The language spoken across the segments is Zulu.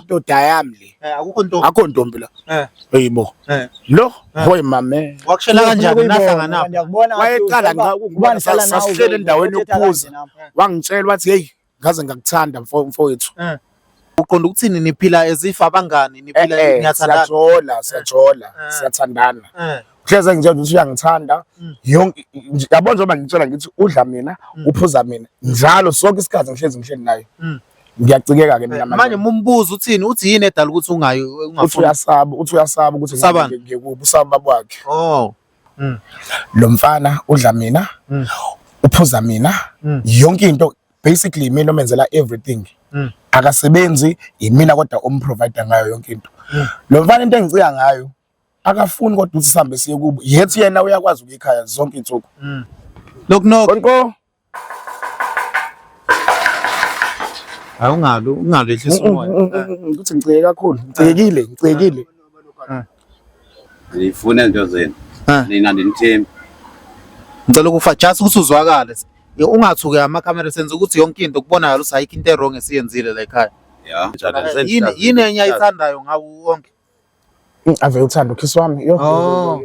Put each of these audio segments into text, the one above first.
Ndoda yami le. Akukho ntombi. Akho ntombi la. Hayibo. Lo hoy mame. Wakushela kanjani nahlangana? Ngiyakubona. Wayeqala ngikubona sasihlele endaweni yokuphuza. Wangitshela wathi hey ngaze ngakuthanda mfowethu. Uqonda ukuthini niphila as if abangani niphila niyathandana? Siyajola, siyajola, siyathandana. Hleze ngitshela ukuthi uyangithanda yonke yabo njengoba ngitshela ngithi udla mina, uphuza mina. Njalo sonke isikhathi ngihlezi ngihleli naye. Ngiyacikeka ke mina manje. Manje mumbuzo uthini? Uthi yini edala ukuthi ungayi ungafuni? Uthi uyasaba, uthi uyasaba ukuthi ngiyekuba usaba baba wakhe. Oh. Lo mfana udla mina, uphuza mina, yonke into basically imina omenzela everything. Akasebenzi imina kodwa omprovide ngayo yonke into. Lo mfana into engicika ngayo akafuni kodwa ukuthi sihambe siye kubo. Yethi yena uyakwazi ukuya ekhaya zonke insuku. Knock knock. Konko. Hayi ungalo, ungalo ehlisa umoya. Ukuthi ngicike kakhulu, ngicikile, ngicikile. Ngifuna into zenu. Nina ndinithembi. Ngicela ukufa just ukuthi uzwakale. Ungathuki amakhamera senza ukuthi yonke into kubonakala ukuthi ayikho into e-wrong esiyenzile la ekhaya. Ya. Yini yini enye ayithandayo ngawo wonke? Ave uthanda ukhisi wami. Yo. Oh.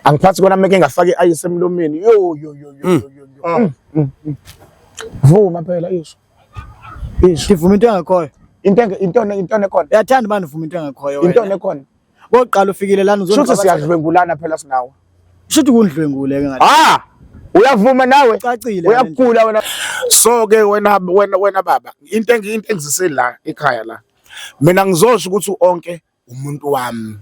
Angiphathi kona meke ngafaka i-ice emlomeni. Yo yo yo yo yo yo. Vuma phela isho. Isho. Ndivuma into engekhoyo. Into into into ekhona. Uyathanda uba ndivuma into engekhoyo wena. Into ekhona. Kokuqala ufikile lana uzongicabatha. Shuthi siyadlwengulana phela sinawe. Shuthi kundlwengule ke ngathi. Ah! Uyavuma nawe? Cacile. Uyakugula wena. So ke wena wena wena baba, into into engizise la ekhaya la. Mina ngizosho ukuthi uonke umuntu wami.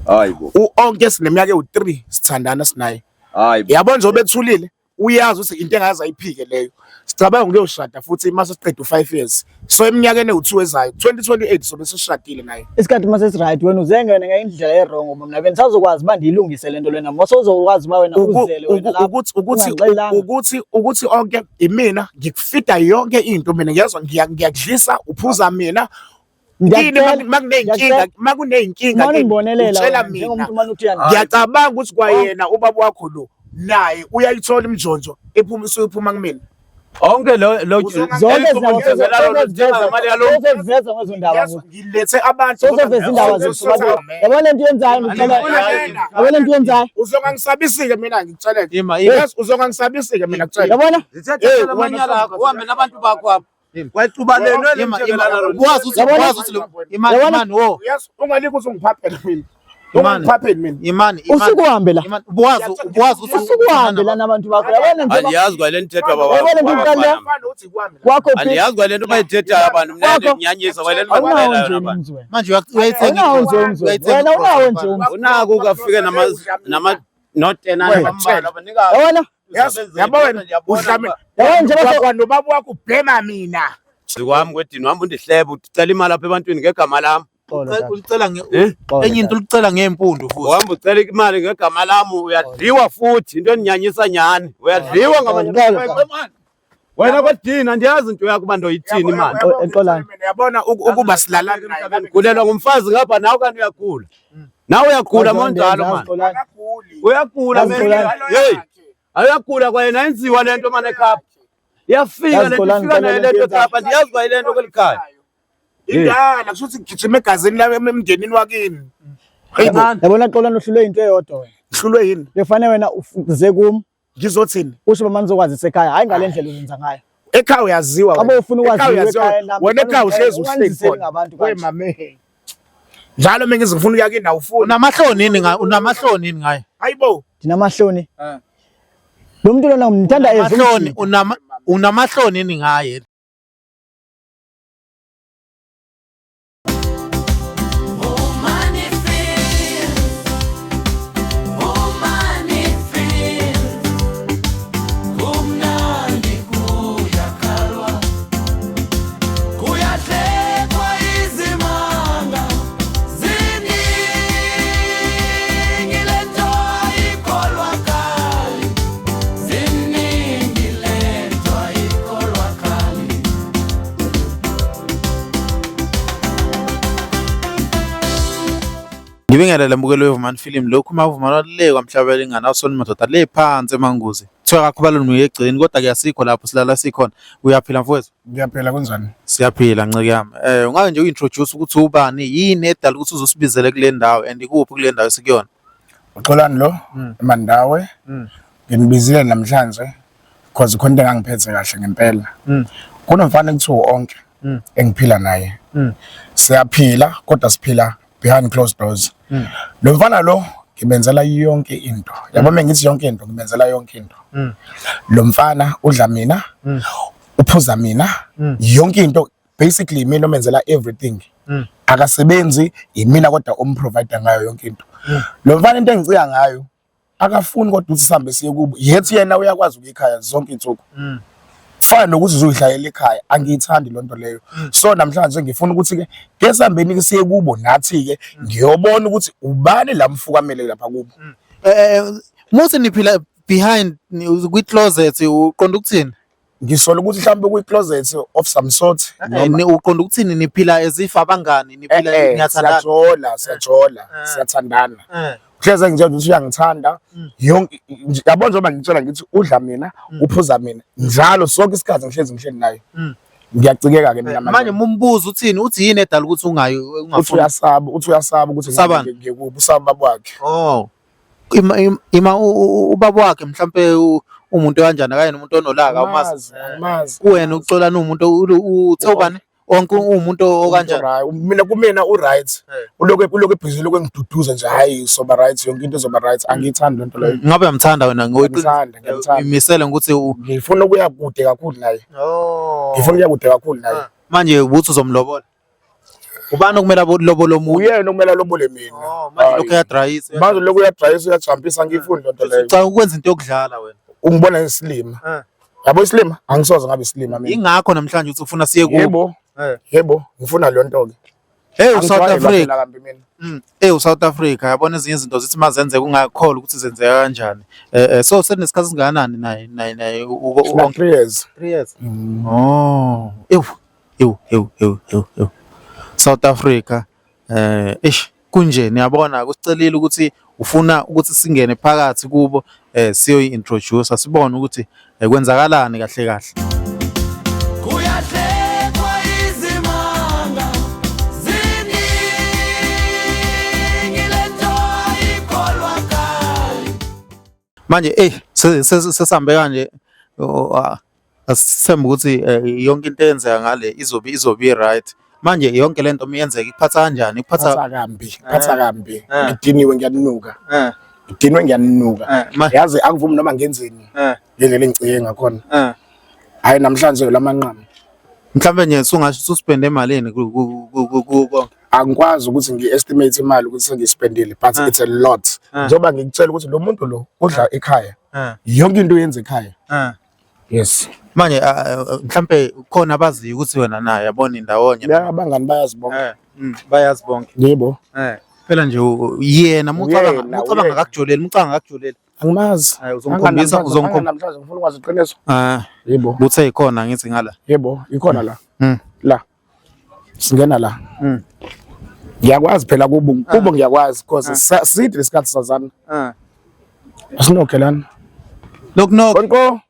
Hayibo. Uonke sineminyaka ewu3 sithandana sinaye. Hayibo. Yabo nje obethulile uyazi ukuthi into engaze ayiphike leyo. Sicabanga ukuyoshada futhi mase siqeda u5 years. So eminyakeni ewu2 ezayo 2028 sobe sishadile naye. Isikhathi mase si right wena uzengene ngendlela e wrong ngoba mina bengisazokwazi uba ndiyilungise lento lena. Mosozokwazi uba wena uzele wena lapho. Ukuthi ukuthi ukuthi ukuthi onke imina ngikufida yonke into mina ngiyazwa ngiyakudlisa uphuza mina. Kini makuneyinkinga makuneyinkinga utshela mina. Ngiyacabanga ukuthi kwayena ubaba wakho lo naye uyayithola imjonjo ephuma isuke iphuma kumina. Onke lo lo zonke ziveza ngezo ndaba ngilethe abantu sozoveza indaba zethu. Yabona lento yenzayo ngicela, yabona lento yenzayo uzongangisabisi-ke mina ngikutsheleke. Yes, uzongangisabisi-ke mina ngikutsheleke. Yabona Zithethe amanyala akho uhambe nabantu bakho apha. Wazi ukuthi wazi ukuthi imani imani wo. Yes, ungalike uzongiphaphela mina. Ungangiphapheli mina. Imani usuke uhambe la. Wazi wazi ukuthi usuke uhambe la nabantu bakho. Yabona nje Andiyazi kwale nto ithethwa baba. Yabona nje uqala kwakho phi? Andiyazi kwale nto bayithethayo abantu mina ndinyanyisa kwale nto Awunawo bayithethayo nje abantu. umzi wena. Manje uyayithenga Awunawo nje umzi wena. Wena unawo nje umzi. Unako ukafika nama nama not enana Yabona? Yes, yabo wena udlame. Yabona nje Wakwa nobaba wakho ubhema mina. Zikwami kwedini uhamba undihleba ucela imali apha ebantwini ngegama lam. Ulicela enye into ulicela ngempundu futhi. Uhamba ucela imali ngegama lam uyadliwa futhi into endinyanyisa nyhani. Uyadliwa ngamanye. Wena kwedini andiyazi into yakho uba ndoyithini imali. Exolani. Yabona ukuba silalana naye. Ngigulelwa ngumfazi ngapha nawe kanti uyagula. Nawe uyagula monjalo mani. Uyagula hey. Ayagula kwayena yenziwa lento mane ekhapha. Iyafika lento ifika nayo lento ekhapha andiyazi kwayile nto kweli khaya. Indala kusho ukuthi ngigijima egazini lami emndenini wakini. Yabona Xolani uhlulwe into eyodwa wena. Uhlulwe yini? Bekufanele wena uze kum. Ngizothini? Usho mama nizokwazisa ekhaya, hayi ngale ndlela uzenza ngayo. Ekhaya uyaziwa wena. Abe ufuna ukwaziwa ekhaya lami. Wena ekhaya uhlezi uhleli khona. Ngabantu We kanje. mame. Njalo mina ngizifuna ukuya kini awufuni. Unamahloni yini ngaye? Unamahloni yini ngaye? Hayibo. Ndinamahloni. Lo muntu lona ngimthanda as Amahloni unama unamahloni yini ngaye? Ngibingelele mbukeli weVumani Film lokhu mavumana le kwamhlaba elingana awusona madoda le phansi emanguzi. Kuthiwa kakhubalo nuyegcini kodwa ke asikho lapho silala sikhona. Uyaphila mfowethu? Ngiyaphila kunjani? Siyaphila nceke yami. Ungake nje uintroduce ukuthi ubani, yini edala ukuthi uzosibizele kule ndawo and ikuphi kule ndawo esikuyona? Uxolani lo eMandawe. Nginibizile namhlanje because khona into engangiphethe kahle ngempela. Kunomfana ekuthiwa onke engiphila naye. Siyaphila kodwa siphila behind closed doors. Lo mfana lo ngimenzela yonke into. Yabo uma ngithi yonke into ngimenzela yonke into. Lo mfana udla mina, uphuza mina, yonke into basically imina omenzela everything. Akasebenzi imina kodwa omprovide ngayo yonke into. Lo mfana into engicika ngayo akafuni kodwa ukuthi sihambe siye kubo. Yethi yena uyakwazi ukuya ekhaya zonke insuku. Fana nokuthi uzoyihlayela ekhaya, angiyithandi lonto leyo. So namhlanje ngifuna ukuthi ke ke sihambeni ke siye kubo nathi ke ngiyobona ukuthi ubani la mfukamele lapha kubo. Muthi niphila behind kwi closet uqonda ukuthini? Ngisola ukuthi mhlawumbe kwi closet of some sort noma Uqonda ukuthini niphila as if abangani niphila niyathandana? Siyajola, siyajola, siyathandana. Hleze ngitshela ukuthi uyangithanda yonke yabo njengoba ngitshela ngithi udla mina, uphuza mina njalo sonke isikhathi ngihlezi ngihleli naye. Ngiyacikeka ke mina manje. Mumbuzo uthini, uthi yini edala ukuthi ungayi Uthi ungafuni? Uyasaba, uthi uyasaba ukuthi Usabani? ngiyekuba, usaba ubaba wakhe. Oh. Ima ubaba wakhe mhlambe umuntu kanjani, akayena umuntu onolaka umazi. Angimazi, angimazi. Kuwena uXolani umuntu uthe ubani? Onke umuntu okanjani? Right. Mina kumina u right. Ulokhu ebhizi lokhu engiduduza nje, hayi soba right, yonke into izoba right. Angiyithandi lento leyo. Ngabe uyamthanda wena Ngiyamthanda, ngiyamthanda. Imisele ngokuthi Ngifuna ukuya kude kakhulu naye. Oh. Ngifuna ukuya kude kakhulu naye. Manje ubuthi uzomlobola. Ubani okumele alobole omunye? Uyena okumele alobole mina. Oh, manje lokhu uyadrayisa. Manje lokhu uyadrayisa, uyajampisa, angiyifuni lento leyo. Cha, ukwenza into yokudlala wena. Ungibona ngisilima. Yabo isilima? Angisoze ngabe isilima mina. Ingakho namhlanje uthi ufuna siye kubo. Yebo. Yebo, ngifuna le nto ke. Hey, South Angijwayelwa Africa. phela kambi mina. Eh, South Africa yabona ezinye izinto zithi mazenzeka ungakholwa ukuthi zenzeka kanjani. So senesikhathi singakanani naye Sina 3 years. 3 years. Oh. Ew. Ew, ew, ew, ew, ew. South Africa eish kunje niyabona kusicelile ukuthi ufuna ukuthi singene phakathi kubo siyoyi introduce sibone ukuthi kwenzakalani kahle kahle. Kuyahlekwa izimanga ziningi lento ayikholwakali. Manje sesihambe kanje, asithembe ukuthi yonke into eyenzeka ngale izobe right. Manje yonke lento uma iyenzeka ikuphatha kanjani? Ikuphatha Phatha kambi, phatha kambi. Ngidiniwe ngiyanuka. Ngidinwe ngiyanuka. Yazi angivumi noma ngenzeni. Ngendlela engicike ngakhona. Hayi namhlanje lamanqamu. Mhlambe nje sungasho ususpende emalini ku konke. Angikwazi ukuthi ngi-estimate imali ukuthi sengiyispendile, but it's a lot. Njengoba ngikutshela ukuthi lo muntu lo udla ekhaya. Yonke into uyenza ekhaya. Yes. Manje mhlambe khona abaziyo ukuthi wena naye yabona indawonye. Ya, abangani bayazi bonke. Bayazi bonke. Yebo. Phela nje yena Uyena, mucabanga uyena. akakujoleli, mucabanga akakujoleli. Angimazi. Hayi, uzongikhombisa, uzongikhombisa. Namhlanje ngifuna ukwazi iqiniso. Yebo. Buthe ikhona ngithi ngala. Yebo, ikhona la. La. Singena la. Ngiyakwazi phela kubo, kubo ngiyakwazi because side lesikhathi sazana. Asinokhe lana. Knock knock. Konko.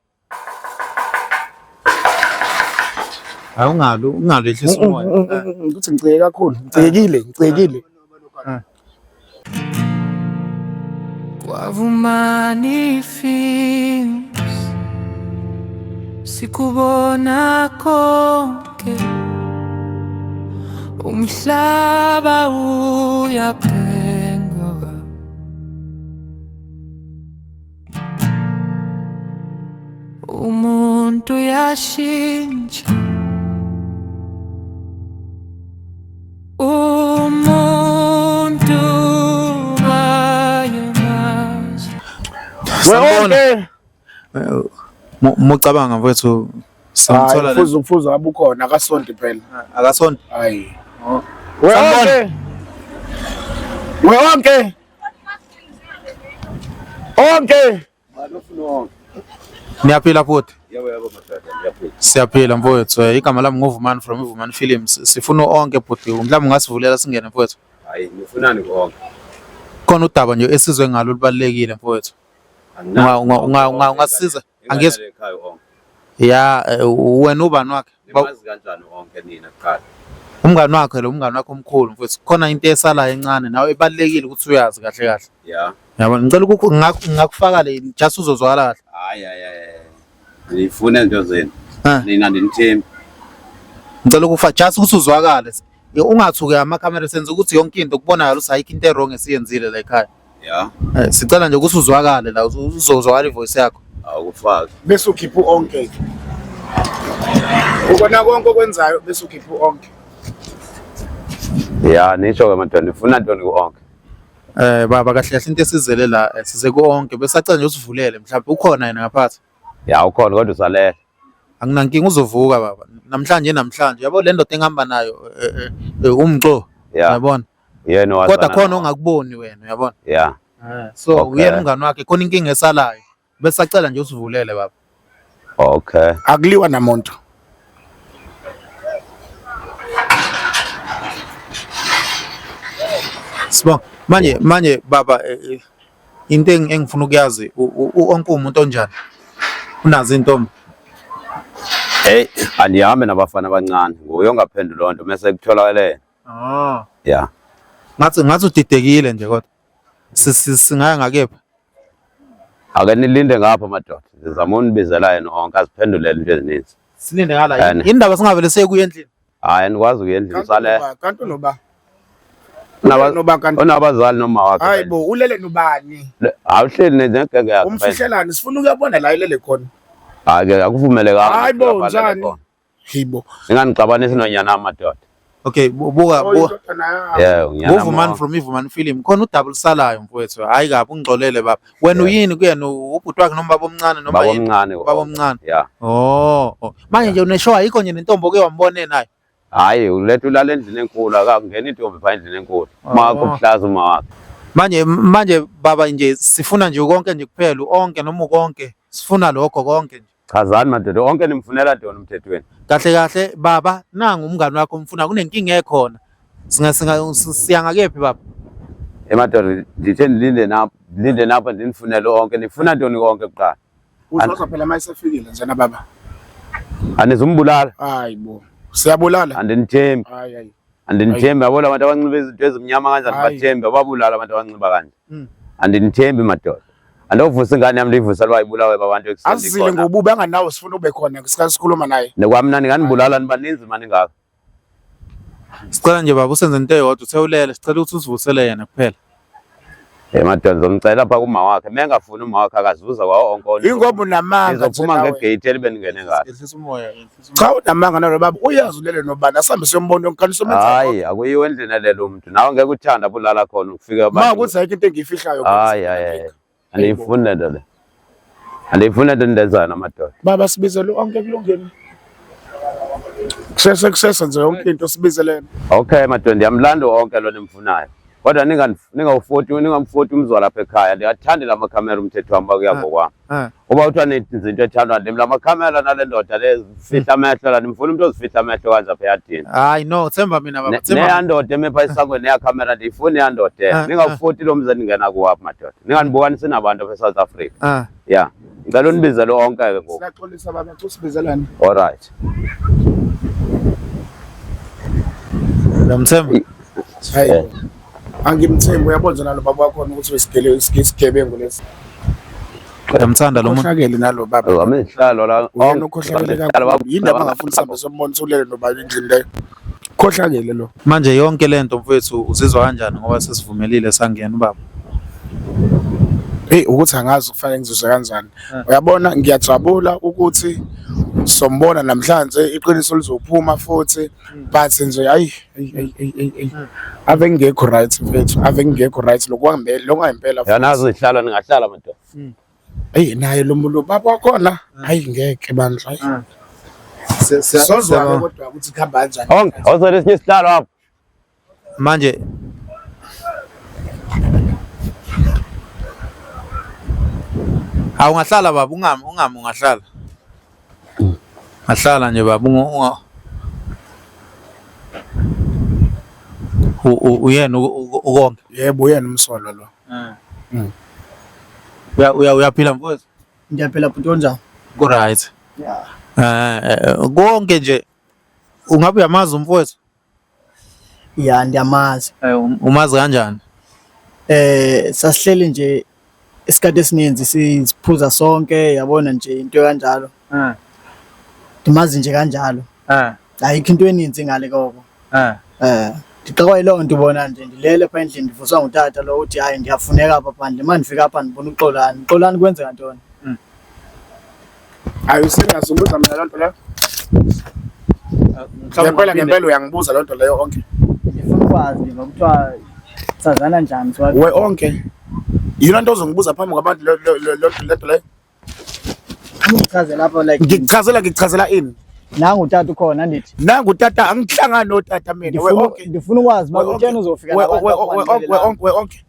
Hayi ungalo, ungalo ehlisa umoya. Ukuthi ngicike kakhulu, ngicikile, ngicikile. Kwavumani Films sikubona konke, umhlaba uyaphenduka. Umuntu uyashintsha, umuntu bayamazi. Sanibona. Wonke. Mucabanga mfowethu samthola Hayi, fuza ufuza ngabe ukhona akasonti phela. Akasonti. Hayi. Oh. Wonke. Wonke. Onke. Niyaphila futhi? Yebo yebo madoda, ngiyaphila. Siyaphila mfowethu. Igama lami nguVumani from iVumani Films. Sifuna onke bhuti. Mhlawumbe ungasivulela singene mfowethu. Hayi, nifunani konke? Khona udaba nje esizwe ngalo lubalulekile mfowethu. Ungasiza angizwa. Ya wena ubani wakhe? Nimazi kanjani onke nina kuqala? Umngani wakhe lo, umngani wakhe omkhulu mfowethu. Khona into esalayo encane nawe ebalulekile ukuthi uyazi kahle kahle. Ya. Yabona ngicela ukuthi ngingakufaka le just uzozwakala kahle. Hayi hayi hayi. Ngifuna into zenu. Eh. Nina ndinithembi. Ngicela ukufa just ukuthi uzwakale. Ungathuki amakhamera senze ukuthi yonke into kubonakala ukuthi ayikho into e-wrong esiyenzile la ekhaya. Ya. Sicela nje ukuthi uzwakale la uzozwakala ivoice yakho. Awukufaki. Bese ukhipha uonke. Ukona konke okwenzayo bese ukhipha uonke. Ya, nisho ke madoda nifuna ntoni ku-onke? Baba kahle kahle into esizele la size ku-onke besacela nje usivulele mhlawumbe ukhona yena ngaphathi. Ya ukhona kodwa usalele. Anginankinga uzovuka baba. Namhlanje namhlanje yabo le ndoda engihamba nayo umco. Yabona. Yena owazana. Kodwa khona ongakuboni wena uyabona. Ya. So Okay. uyena umngani wakhe khona inkinga esalayo. Besacela nje usivulele baba. Okay. Akuliwa namuntu. Sibonga. Manje manje baba into engifuna ukuyazi onke umuntu onjani? Unazo intombi? Hey, andihambe nabafana abancane. Nguye ongaphendula loo nto mase kutholakele. Ah. Ya. Ngathi ngathi udidekile nje kodwa. Singaya ngakephi? Ake nilinde ngapha madoda. Sizama unibizela yena onke aziphendulele into ezininzi. Silinde ngala. Indaba singavele sekuye endlini. Hayi anikwazi ukuya endlini usale. Kanti unoba. Unoba kanti. Unabazali noma wakhe. Hayi bo ulele nobani? Awuhleli negenge yakhe. Umfihlelani sifuna ukuyabona la ilele khona. Hayi ke akuvumelekanga. Hayi bo njani? Hibo. Ninganixabanisi nonyana amadoda. Okay, buka buka. Yeah, unyana. Uvumani from Ivumani film. Khona udaba olusalayo mfowethu. Hayi kabi ungixolele baba. Wena uyini kuyena ubhuti wakhe noma baba omncane noma Baba omncane. Baba omncane. Yeah. Oh, oh. Manje nje uneshow ayikho nje nentombi oke wambone nayo. Hayi, uletha ulala endlini enkulu akangena intombi pha endlini enkulu. Makho kuhlaza uma wakhe. Manje manje baba nje sifuna nje konke nje kuphela onke noma konke. Sifuna lokho konke nje. Chazani madoda onke nimfunela ntoni umthethweni? Kahle kahle baba nangu umngani wakho umfuna kunenkinga ekhona. Singa singa siya ngakephi baba? Emadoda ndithe ndilinde napha ndilinde napha ndinifunele onke nifuna ntoni konke kuqala? Uzozwa phela uma esefikile njena baba. Anizumbulala? Hayi bo. Siyabulala. Andinithembi. Hayi hayi. Andinithembi yabo labantu abanxiba izinto ezimnyama kanjani Hayi. bathembi ababulala abantu abanxiba kanje. Andinithembi madoda. Andovusa ingane yami ndiyivusela uba ibulawe babantu ekuseni Azile ndikhona. ngobubi anganawo sifuna ube khona ngesikhathi sikhuluma naye. Nekwami ninganibulala nibaninzi mani ngaka. Sicela nje baba usenze into eyodwa uthe ulele sicela ukuthi usivusele yena kuphela. Eh madoda ngizomcela pha kuma wakhe. Mengafuni uma wakhe akazuza kwawo onke. Ingoba unamanga nje Ngizophuma nawe. ngegate elibe ningene ngalo. Ehlisa umoya. Ehlisa umoya. Cha unamanga nalo baba uyazi ulele nobani asambe siyombona yonke kanti somenza. Hayi akuyiwe endlini elele umuntu. Nawe ngeke uthanda bulala khona ufike Ma ukuthi ayikho into engiyifihlayo. Hayi hayi. hayi. Andiyifuni lento le. Andiyifuni lento nindenzayo namadoda. Baba sibizele onke kulungile. Kusese kusese nje yonke into sibizelene. Okay madoda ndiyamlanda onke lo nimfunayo. Kodwa ningawufoti ningamfoti umzwa lapha ekhaya. Ndiyathanda la makhamera umthetho wami bakuya ngokwami. Uba kuthiwa nenza into ethandwa ndim la makhamera nale ndoda le zifihla amehlo la nimfuna umuntu ozifihla amehlo kanje apha eyadini. Hayi no themba mina baba themba. Neya ndoda eme pha esangweni neya khamera ndiyifuni eya ndoda. Ningawufoti lo mzi eningena kuwo apha madoda. Ninganibukanisi nabantu apha eSouth Africa. Yeah. Ngicela unibizele onke ke ngoku. Siyaxolisa baba usibizelane. All right. Uyamthemba? Hayi. Angimthembi uyabona nalo baba wakhona ukuthi uyisigele isigebengu lesi. Uyamthanda lo muntu. Ukhohlakele nalo baba. Uzame isihlalo la. Uyena ukhohlakele kakhulu. Yindaba angafuni sihambe sombona usulele nobaba endlini leyo. Khohlakele lo. Manje yonke lento mfowethu uzizwa kanjani ngoba sesivumelile sangena ubaba? Hey ukuthi angazi kufanele ngizizwe kanjani. Uyabona ngiyajabula ukuthi sombona namhlanje iqiniso lizophuma futhi but nje ayi ayi ayi ayi ave ngekho right mfethu ave ngekho right lokwangempela lokungempela futhi. Yanazi ihlala ningahlala madoda. Hey naye lo muntu baba wakhona hayi ngeke bandla hayi. Sozwa kodwa ukuthi kuhamba kanjani. Onke awuzele esinye isihlalo apho. Manje awungahlala baba ungami ungami ungahlala. Ngahlala nje baba unga uyena ukonke. Yebo uyena umsolo lo. Uya uya uyaphila mfowethu? Ngiyaphila bhuti, unjani? Ku right. Yeah. Konke nje ungabe uyamazi umfowethu? Ya, ndiyamazi. Umazi kanjani? Sasihleli nje isikhathi esininzi siphuza sonke, yabona nje into kanjalo. Ndimazi nje kanjalo. Ayikho into eninzi ngale koko. Ndixakwa yiloo nto ubona nje ndilele pha endlini ndivuswa ngutata lo uthi hayi ndiyafuneka apha phandle. Uma ndifika apha ndibona uXolani. Xolani, kwenzeka ntoni? Hayi, userious ubuza mina loo nto leyo? Ngempela ngempela uyangibuza loo nto leyo onke? Ndifuna ukwazi ndiva kuthiwa sazana njani We onke. Yilo nto ozongibuza phambi kwabantu le nto leyo? Ungichazela apha like Ngikuchazela ini? Nangu utata ukhona ndithi. Nangu utata, angihlangani notata mina. We onke. Ndifuna ukwazi uba utheni uzofika nabantu apha. We onke, we onke.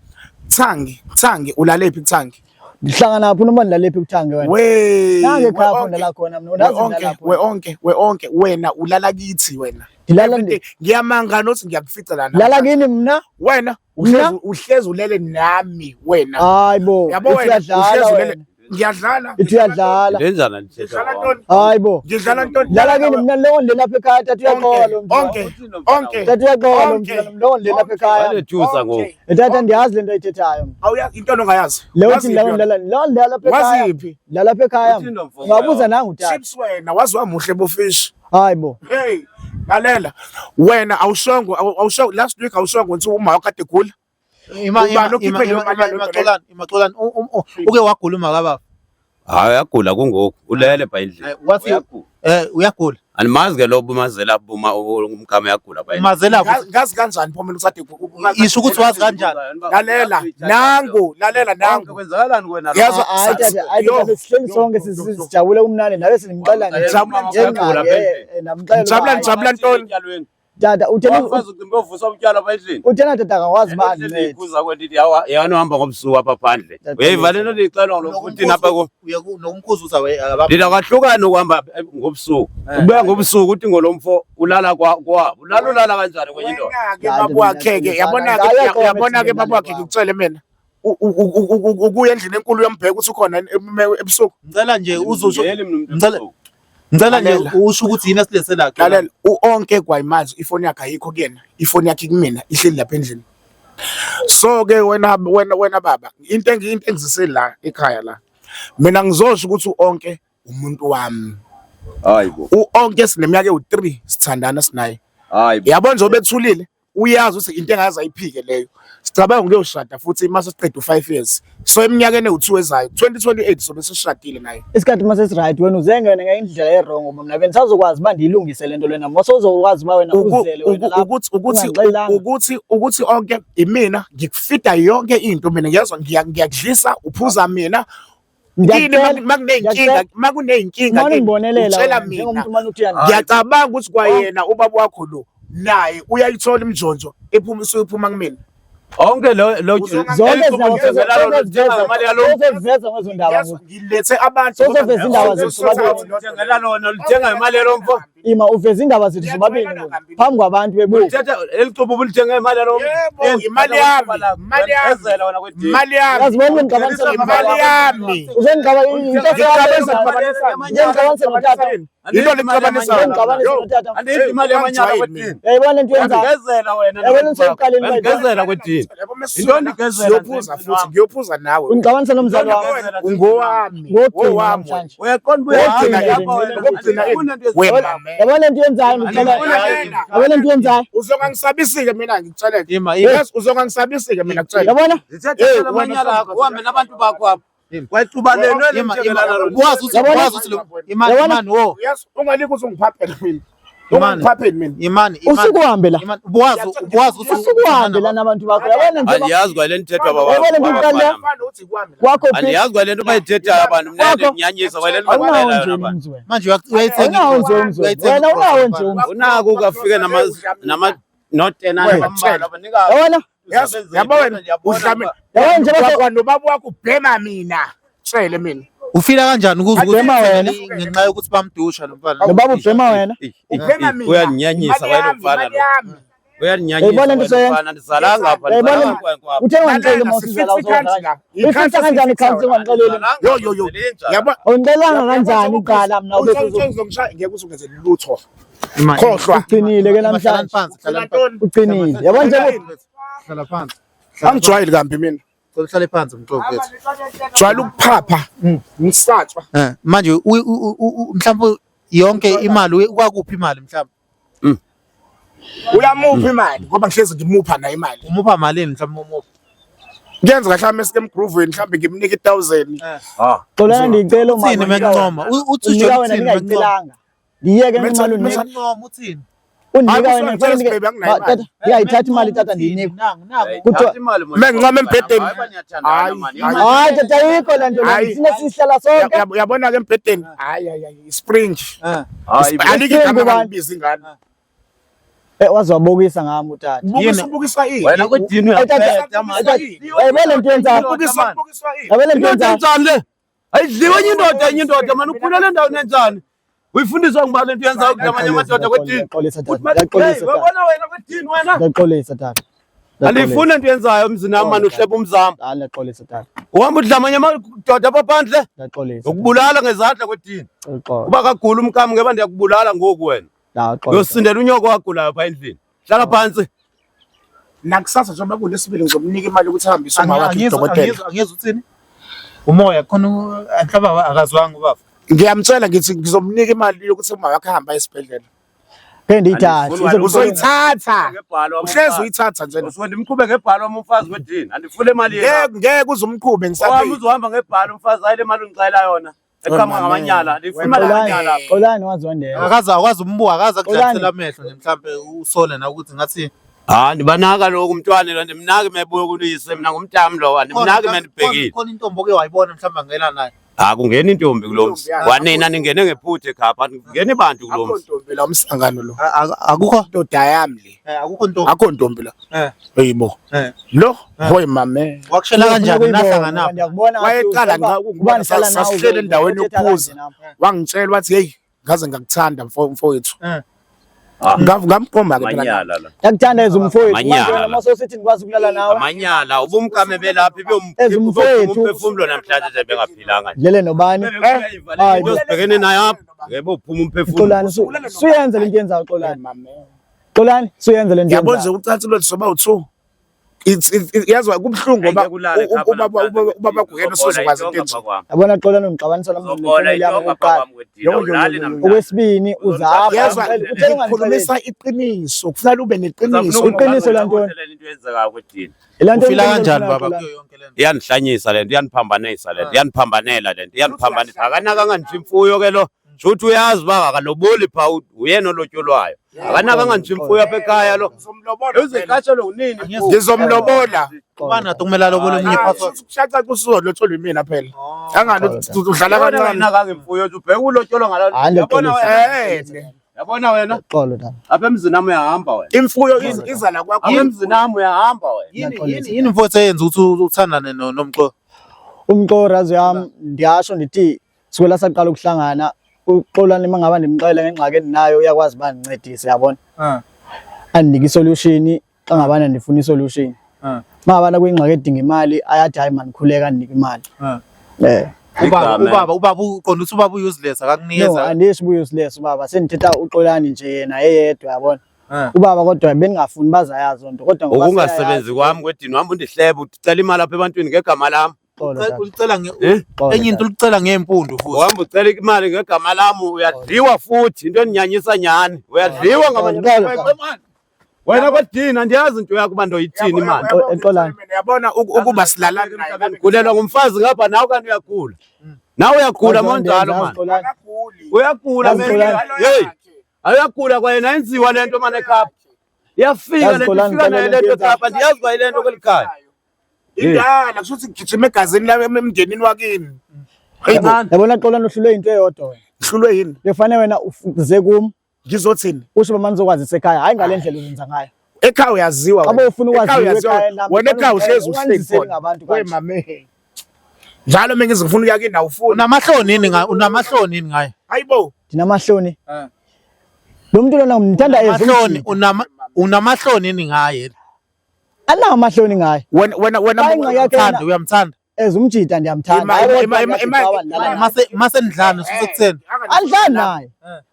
Thangi, Thangi ulalephi Thangi? Ndihlangana phi noma ndilalephi kuthangi wena? We Nange ekhaya apho ndilala khona mina, undazi ndilala phi. We onke, we onke wena ulala kithi wena. Ndilala Ngiyamanga nothi ngiyakufica lana. Ndilala kini mna? Wena uhlezi ulele nami wena. Hayi bo, Yabo wena uhlezi ulele. Ngiyadlala. Ithi uyadlala. Ndenzana ndithetha. Ngidlala ntoni? Hayi bo. Ngidlala ntoni? Dlala kini mina leyo ndlela apha ekhaya tata uyaxola lo mntwana. Onke, onke. Tata uyaxola lo mntwana leyo ndlela apha ekhaya. Bayethusa ngoku. Tata ndiyazi lento ayithethayo. Awuyazi into ongayazi. Leyo uthi leyo ndlela leyo ndlela apha ekhaya. Waziphi? Dlala apha ekhaya. Ungabuza nangu tata. Chips wena waziwa muhle bofish. Hayi bo. Hey, lalela. Wena awushongo awushongo last week awushongo ukuthi uma wakade egula. Imaxolani uke wagula uma kababa? Hayi uyagula kungoku, ulele pha endlini. Wathi uyagula. Andimazi ke lo bumazela buma umkama uyagula pha endlini. Umazela ngazi kanjani pho mina usade isho ukuthi wazi kanjani? Lalela nangu, lalela nangu. Kwenzakalani kuwena? Hayi tata, hayi tata sihleli sonke sijabule kumnandi nawe sinimxelela nje. Jabula jabula ntoni? Tata uthena Wafazi ucimbi ovusa utywala apha endlini. Uthena tata akakwazi uba andincede. Kuza kwento ithi yawa yana uhamba ngobusuku apha phandle. Uyayiva le nto ndiyixelwa ngulo futhi napha ku. Nokumkhuza uthi akababa. Ndida kwahlukana ukuhamba ngobusuku. Ubuya ngobusuku uthi ngolomfo ulala kwabo. Ulala ulala kanjani kwenye indoda? Wena-ke baba wakhe-ke yabona-ke yabona-ke baba wakhe ngikutshele mina. Ukuya endlini enkulu uyombheka ukuthi ukhona ebusuku. Ngicela nje uzosho ngicela nje usho ukuthi yini esilese la. Lalela uonke kwayimanje ifoni yakhe ayikho kuyena, ifoni yakhe kumina ihleli lapha endlini. So ke wena wena wena baba, into engizise la ekhaya la. Mina ngizosho ukuthi uonke umuntu wami. Hayibo. Uonke sineminyaka ewu3 sithandana sinaye. Hayibo. Yabo nje obethulile uyazi ukuthi into engaze ayiphike leyo. Sicabanga ukuyoshada futhi mase siqeda u5 years. So eminyakeni ewu2 ezayo 2028 sobe sishadile naye. Isikhathi mase si right wena uzenge wena ngendlela e wrong ngoba mina bengisazokwazi uba ndiyilungise lento lena. Mase uzokwazi uba wena uzele wena lapho. Ukuthi ukuthi onke imina ngikufida yonke into mina ngiyazwa ngiyakudlisa uphuza mina. Kini makuneyinkinga makuneyinkinga utshela mina. Ngiyacabanga ukuthi kwayena ubaba wakho lo naye uyayithola imjonjo ephuma isuphuma kumina. Onke lo lo zonke ziveza ngezo ndaba ngilethe abantu sozoveza indaba zethu sobabili. Uthengela lona ulithenga imali yalo mfo. Ima uveza indaba zethu sobabili phambi kwabantu bebuka. Uthatha elicubu ulithenga imali yalo. Yebo, imali yami, imali yami. Imali yami. Yazi wena ungixabanisa imali yami. Uzongixaba into notata. Into lexabanisayo. Ungixabanisa notata. Andithi imali yamanyala kwedini. Uyayibona lento yenzayo. Ngezela wena. Uyayibona lento ekuqaleni Ngezela kwedini. Into ndigezela. Siyophuza futhi ngiyophuza nawe. Ungixabanisa nomzali wami. Ungowami. Owami. Uyaqonda uya. Yabona lento yenzayo ngicela. Yabona lento yenzayo. Uzongangisabisi-ke mina ngikutsheleke. Yes, uzongangisabisi-ke mina ngikutsheleke. Yabona? Zithethe amanyala akho uhambe nabantu bakho apha. Imani wo. Yes, ungalike uzongiphaphela mina. Ungiphapheli mina. Imani Usuke uhambe la. Imani wazi wazi Usuke uhambe la nabantu bakho. Yabona nje. Andiyazi kwale nto ithethwa baba. Yabona nto iqala kwakho phi? Andiyazi kwale nto bayithethayo abantu mina ndinyanyisa kwale nto Awunawo bayithethayo nje abantu. umzi wena. Manje uyayithenga. Awunawo nje umzi wena. Wena unawo nje umzi. Unako ukafike nama nama notenana bambalwa banika. Yabona? Yes, yabo wena udlame. Yabona nje Wakwa nobaba wakho ubhema mina. Tshele mina. Ufila kanjani ukuze ukuthi Ubhema wena. ngenxa yokuthi bamdusha lo mfana. Nobaba ubhema wena. Ubhema mina. Uyanginyanyisa Imali wena yami, mfana imali lo. yami. Uyaninyanyisa. Uyayibona into wena mfana, andizalanga apha, Uyayibona ndizalanga into- nkwenkwe apha. Uthe ungangixeleli Lalela, uma usizala sifica i-country la. Ifica kanjani i-country ungangixeleli? Andizalanga Yo, yo, yo. apha, Yabo- Awungixelelanga kanjani kuqala mna ube Uthi uzomshaya ngeke uze ungenze lutho. Khohlwa. Uqinile ke namhlanje. Hlalani phansi, hlalani phansi. Uqinile. Yabo nje Hlala phansi. Angijwayeli kambi mina. Cela uhlale phansi mxoxo wethu. Jwayela ukuphapha. Ngisatshwa. Eh, manje mhlawumbe yonke imali kwakuphi imali mhlawumbe? Uyamupha imali ngoba ngihlezi ngimupha naye imali. Umupha malini mhlawumbe umupha? Kuyenza mhlawumbe esike emgrooveni mhlawumbe ngimnike i1000. Ah. Xolani ndicela uma Uthini mekuncoma? Uthi unika uJohn wena uthini mekuncoma? ningayicelanga. Ndiyeke imali unika. Mekuncoma uthini? Unika Hayi, wena usangitshela kufanele ndike- sibhebe, anginayo Ba- imali. tata, ndingayithathi imali tata ndiyinikwe. Nangu nangu. Kuthiwa- Thatha imali mona. Mengincoma embhedeni. Hayi, baniyathandana, Hayi, man. hayi. Hayi tata ayikho le nto le. Hayi. Sine sihlala sonke. Uyabona ke embhedeni? Hayi hayi hayi spring. Eh. Hayi, Alikho igama Spring ubani? angibiza ingane. Eh waze wabukisa ngami utata. Ubukisa ubukiswa ini? wena kwedini Hey, tata, uyaphetha, man. tata, uyayibona le nto yenzayo? Ubukiswa ubukiswa ini? Yabona le nto Indoda yenzayo? enjani le? Ayidliwe enye indoda enye indoda mani ukhulele endaweni enjani? Uyifundiswa ngubani lento yenzayo kula amanye amadoda kwedini? Ngiyaxolisa tata. Uthi bathi, Ngiyaxolisa "Hey, tata. wabona wena kwedini wena? Ngiyaxolisa tata. Ngiyaxolisa. Andiyifuni lento yenzayo emzini wami mani uhleba umzamo. Hayi ngiyaxolisa tata. Uhamba udla amanye amadoda apha phandle? Ngiyaxolisa. Ukubulala ngezandla kwedini. Uxolo. Uba kagula umkami ngeba ndiyakubulala ngoku wena. La uxolo. Uyosindela unyoko wagulayo pha endlini. Hlala phansi. Nakusasa njengoba kulesibili ngizomnika imali ukuthi ahambise uma wakhe Angizwa udokotela. angizwa uthini? Umoya khona mhlawumbe akazwanga ubaba. Ngiyamtshela ngithi ngizomnika imali yokuthi uma wakhe ahambe aye esibhedlela. Phinde ndiyithathe. Andifuni Uzoyithatha. Ngebhalo wami Uhlezi umfazi. uyithatha nje. Usuke ndimqhube ngebhalo wami umfazi kwedini. Andifuni imali yena. Ngeke ngeke uzumqhube Owami ngisaphila. uzohamba ngebhalo umfazi hayi le mali ungicela yona. Eqhamuka ngamanyala. Andifuni imali yamanyala. Xolani, Xolani wazondela. Akaze akwazi umbuka akaze Xolani. akudlanisela amehlo nje mhlawumbe usole na ukuthi ngathi Ah, ndibanaka lokhu umntwana lo ndimnaki mebuye kuluyise mina ngumntami lo andimnaki mendibhekile. Khona intombi oke wayibona mhlawumbe angena nayo. Ah, kungena intombi kulo mzi. Intombi yakhe. Kwanina ningene ngephutha ekhapha, kungena bantu kulo Akho mzi. ntombi la umsangano lo. Akukho Ndoda yami le. akukho ntombi. Akho ntombi la. Eh. Hayibo. Eh. Lo hoy mame. Wakushela kanjani nahlangana? Ngiyakubona Wayeqala nga ukungibona sasihlele endaweni yokuphuza. Wangitshela wathi hey ngaze ngakuthanda mfowethu. Eh. Ah. Ngamqoma ke phela. Amanyala la. Yakuthanda ezumfowethu. Amanyala Manje wena la. uma sewusithi ngikwazi ukulala nawe. Amanyala ubumkame belapha Ezumfowethu. umphefumulo namhlanje nje bengaphilanga nje. Dlele nobani? Hayi Into sibhekene nayo apha. Ngeke uphuma umphefumulo. Xolani suyenza lento yenzayo Xolani. Mame. Xolani suyenza lento Yabona nje yenzayo. ucansi lwethu soba u2. It's yazwa kubuhlungu ngoba Ngeke ulale ekhapha ubaba namhlanje ubaba kuyena usozokwazi into enje. Yabona Xolani ungixabanisa namhlanje Uzobola nefamily yami intonga okokuqala. phambi kwedini. Awulali namhlanje. Okwesibini uzapha Yazwa utshela ungangixeleli. ngikhulumisa iqiniso kufanele ube neqiniso. Iqiniso la ntoni? Into eyenzekayo kwedini. Ila nto Ufila engixelele kanjani yona, baba Xolani. kuyo yonke lento? Iyanihlanyisa lento, iyaniphambanisa lento, iyaniphambanela lento, iyaniphambanisa. Akanakanga nje imfuyo ke lo. Shuthi uyazi uba akaloboli pha uyena olotyolwayo. Akanakanga nje imfuyo apha ekhaya lo. Ngizomlobola. Uziqashelwe unini? Ngizomlobola. Ubani kade kumele alobole omunye password? Ushaca kusuzolotholwa imina phela. Angani udlala kancane. Akanakanga imfuyo ubheka ulotyolwa ngala. Hayi, Yabona wena. Eh. Yabona wena. Xolo tata. Apha emzini wami uyahamba wena. Imfuyo iza la kwakho. Apha emzini wami uyahamba wena. Yini yini yini mfowethu eyenza ukuthi uthandane nomxo? Umxo razi yami ndiyasho ndithi sikwela saqala ukuhlangana uXolani uma ngaba ndimxelela ngengxaki endinayo uyakwazi uba andincedise yabona. Eh. Andinike isolution xa ngabana ndifuna isolution. Eh. Uma ngabana kuyingxaki edinga imali ayathi hayi mandikhuleka andinike imali. Eh. Eh. Ubaba Igama. ubaba ubaba uqonda ukuthi ubaba useless No, akakunikeza. andisho uba useless ubaba sendithetha uXolani nje yena eyedwa yabona. Eh. Ubaba kodwa bendingafuni bazayazi loo nto kodwa ngoba Ukungasebenzi kwami kwedini uhamba undihleba ucela imali apha ebantwini ngegama lami. Xolo tata. Ulicela nge Eh? Xolo, enye into tata. ulicela ngempundu futhi. Uhamba ucela imali ngegama lami uyadliwa futhi into endinyanyisa nyhani. Uyadliwa ngabanye Xolo, abantu. Wena kwedini andiyazi into yakho uba ndoyithini imali. Xolani. Yabona ukuba silalana naye. Ngigulelwa ngumfazi ngapha nawe kanti uyagula. Nawe uyagula monjalo mani. Xolani. Uyagula Yazi man. Xolani. Hey, ayagula kwayena yenziwa lento mane ekhapha. Iyafika Yazi lento Xolani, ifika nayo ngicela lento lento ekhapha andiyazi kwa ile nto kweli khaya. Indala kusho ukuthi ngigijima egazini lami emndenini wakini. Hayibo, Yabona Xolani uhlulwe into eyodwa wena. ngihlulwe yini? Bekufanele wena uze kum Ngizothini? usho uba manizokwazisa ekhaya hayi ngale ndlela uzenza ngayo. Ekhaya uyaziwa Xa wena. bowufuna Ekhaya ukwaziwa uyaziwa. ekhaya lami, Wena ekhaya uhlezi uhleli Unganziseli khona. ngabantu We kanje. mame. Njalo mina ngizofuna ukuya kini awufuni. Unamahloni yini ngaye? Unamahloni yini ngaye? Hayibo. Ndinamahloni. Eh. Lo muntu lona ngimthanda Unamahloni ezumjita. unama Unamahloni yini ngaye? Anawo amahloni ngaye. Wena wena wena Hayi, ingxaki yakhe Uthanda uyamthanda. As umjita ndiyamthanda. Ima- ima- ima- ima- ima- Mase mase nidlana usekutheni? Andidlali naye.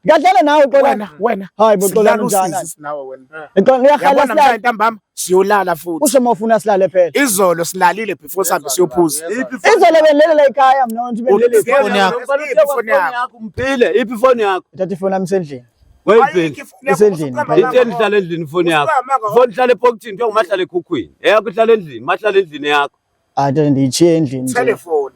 Ngiyadlala nawe Xolani. Wena wena. Hayi bo Xolani Sidlala unjani? usizi sinawe wena. Xolani uyakhala Yabona silale. namhlanje ntambama siyolala futhi. Usho uma ufuna silale phela. Izolo silalile before sihambe siyophuza. Izolo bendilelela ekhaya mna nje bendilele Ifoni Ifoni yakho. Ifoni yakho. Umphile, iphi ifoni yakho? Thatha ifoni yami isendlini. Wayibheli. Isendlini. Into enihlala endlini ifoni yakho. Ifoni ihlala epokethini kuthiwa ngumahlala ekhukhwini. Eyakho ihlala endlini, mahlala endlini yakho. Hayi tata ndiyitshiye endlini nje. Telephone.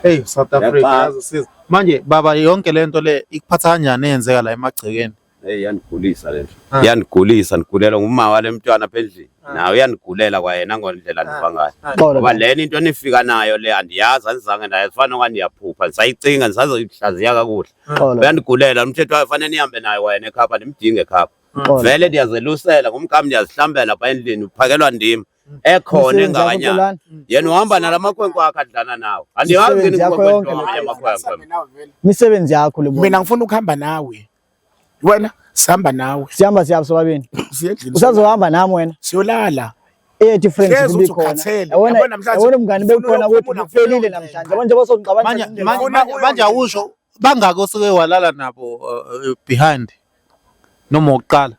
Hey South Africa Yaqala. yazi siza. Manje baba yonke lento le ikuphatha kanjani eyenzeka la emagcekeni? Hey yanigulisa lento. Yanigulisa nigulela ngumama wale mntwana apha endlini. Nawe uyanigulela kwayena ngondlela ndiva ngayo. Xolo. Ngoba lena into enifika nayo le andiyazi andizange ndayazi fana nokwa ndiyaphupha ndisayicinga ndisazoyihlaziya kakuhle. Xolo. Uyanigulela umthetho wayo fanele nihambe naye kwayena ekhapha ndimdinge ekhapha. Xolo. Vele ndiyazelusela ngumkam ndiyazihlambela pha endlini uphakelwa ndim ekhona Imisebenzi yakho, engakanyana. Xolani. Yena uhamba nala makhwenkwe akhe adlana nawo. Andiyazi Imisebenzi yakho yonke le. amanye amakhwenkwe. Imisebenzi yakho le. Mina ngifuna ukuhamba nawe. Wena sihamba nawe. Sihamba siyaphi sobabini? Siye endlini. Usazohamba nami wena. Siyolala. Eyethu friends Hlezi uthi ibikhona. ukhathele. Yabona Yabona namhlanje yabona umngani ngifuna bekukhona uyophumula, ukuthi kuphelile ngifuna namhlanje. Yabona njengoba Manje sozixabanisa manje manje- manje awusho bangaki osuke walala nabo behind noma oqala.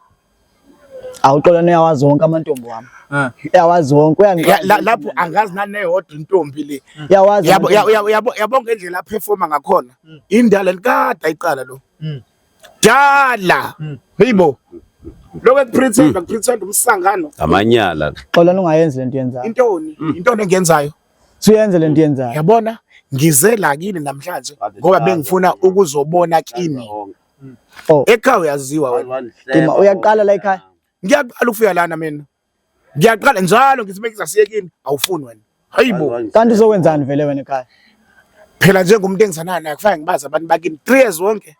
Awuxolani uyawazi wonke amantombi wami. Uyawazi wonke Ya, uyangiqonda. lapho angazi naneyodwa intombi le. Uyawazi. Yabo amantombi. yabo yabo yabo ngendlela aperforma ngakhona. Indala kade ayiqala lo. Dala. Hayibo. Lokho ekupretend kupretend umsangano. Amanyala. Xolani ungayenzi lento yenzayo. Intoni? Intoni engiyenzayo? Suyenze lento yenzayo. Yabona ngize la kini namhlanje ngoba bengifuna ukuzobona kini. Oh, Ekhaya uyaziwa wena. Dima uyaqala la ekhaya. Ngiyaqala ukufika lana mina. Ngiyaqala njalo ngithi mengiza siye kini awufuni wena. Hayibo. Kanti uzokwenzani vele wena ekhaya? Phela njengomuntu engizanana naye kufanele ngibazi abantu bakini 3 years wonke.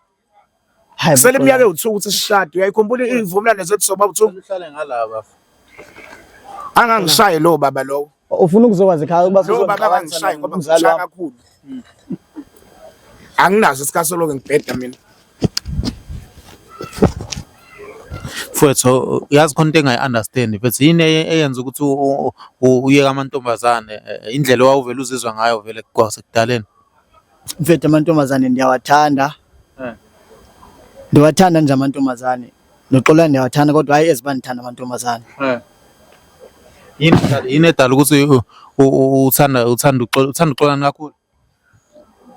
Hayi. Sele iminyaka ewu2 ukuthi sishade. Uyayikhumbula izivumelwano zethu soba u2? Uhlale ngalaba. Angangishayi lo baba lowo. Ufuna ukuzokwazi ekhaya ukuba Lo baba sozongixabanisa angangishayi ngoba nomzali ngishaya wami. kakhulu. Anginaso isikhathi soloko ngibheda mina. Mfowethu yazi khona into engayi-understand mfethu yini eyenza ukuthi uyeke amantombazane indlela owawuvele uzizwa ngayo vele kwasekudaleni. Mfethu amantombazane ndiyawathanda. Ndiwathanda nje amantombazane. Noxolani ndiyawathanda kodwa hayi eziba ndithanda amantombazane. Yini yini edala ukuthi uthanda uthanda uthanda uXolani kakhulu?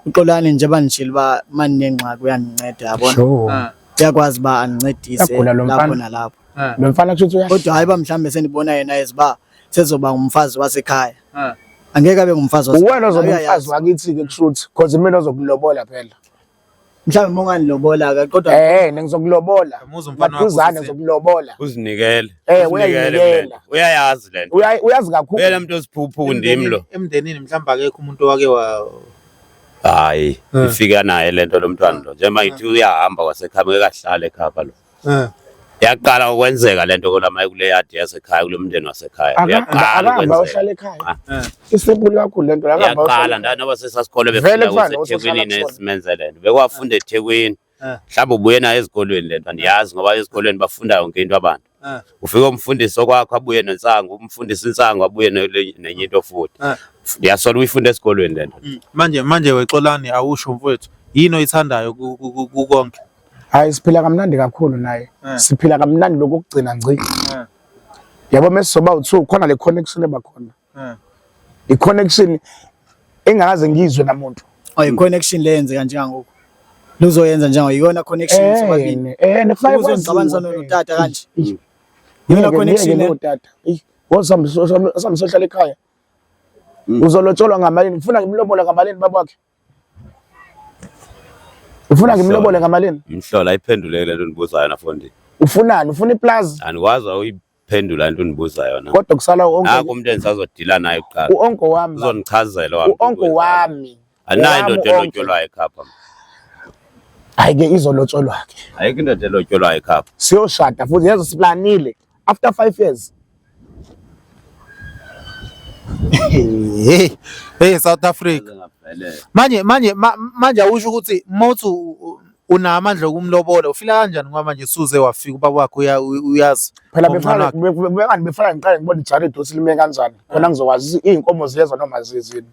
Uxolani nje bandishilo uba maninengxaki uyandinceda yabona. Sure. Uyakwazi uba andincedise Uyagula lo lapho mfana. nalapho. Lo mfana kusho ukuthi uyasha. Kodwa hayi uba mhlawumbe sendibona yena as uba sezoba ngumfazi wasekhaya. Angeke abe ngumfazi wasekhaya. Uwena ozoba Uyayazi. umfazi wakithi-ke kusho ukuthi cause mina ozokulobola phela. Mhlawumbe uma ungandilobola ke kodwa Eh, ngizokulobola. Uyamuzwa umfana wakho Maduzane usisi? ngizokulobola. Uzinikele. Eh, Uzinikele uyayinikela. kule nto. Uyayazi le nto. Uyazi kakhulu. Uyena muntu oziphuphu ndim lo. Emndenini mhlawumbe akekho umuntu owake wa Hayi, ifika naye lento lo mntwana lo. Njengoba ngithi uyahamba kwasekhaya ngeke ahlale ekhaya lo. Yaqala ukwenzeka lento kolama kule yadi yasekhaya kulo mndeni wasekhaya. Uyaqala Akahamba ukwenzeka. ohlala ekhaya. Isimple kakhulu lento akahamba Yaqala ohlala. ndani noba sesasikole Vele befunda kufana kuseThekwini nosohlala kusona. nesimenze lento. Bekwafunda eThekwini. Mhlawumbe ubuye naye ezikolweni lento andiyazi ngoba ezikolweni bafunda yonke into abantu. Ufike umfundisi okwakho abuye nensangu, umfundisi insangu abuye nenye into futhi. Ndiyasola uyifunda esikolweni lento. Manje manje wexolani awusho mfowethu yini oyithandayo kukonke? Hayi siphila kamnandi kakhulu naye. Siphila kamnandi lokugcina ngci. Yabo mesizoba u2 khona le connection ebakhona. I connection engakaze ngizwe namuntu. Oh, i-connection le yenzeka njengangoku. Luzoyenza njengo iyona connection sobabili. Nefike Uzongixabanisa notata kanje. Iyona connection le. notata. Wosambe sohlala ekhaya. Uzolotsholwa ngamalini? Ufuna ngimlobole ngamalini babakhe? Ufuna ngimlobole ngamalini? Mhlola ayiphenduleke lento ndibuzayo nafondi. Ufunani? Ufuna iplaza? Andikwazi awuyiphendula into ndibuza yona. Kodwa kusala Nakho u-onko umuntu endisazodila naye kuqala. u-onko wami. Uzondichazela wami. U-onko wami. Anayo Wami indoda u-onko. elotyolwayo ekhapha. Hayi ke izolotsholwa ke. Ayikho indoda elotyolwayo ekhapha. Siyoshada futhi yazi siplanile after 5 years. Hey, hey South Africa. Manje manje manje awusho ukuthi mawuthi Unamandla okumlobola, ufila kanjani ngoba manje suze wafika ubaba wakhe uyazi. Phela ngomncane befana wakhe. bengani befana ngiqale ngibona ijaridi ukuthi lime kanjani. Khona ngizokwazi ukuthi iy'nkomo ziyezwa noma zizini.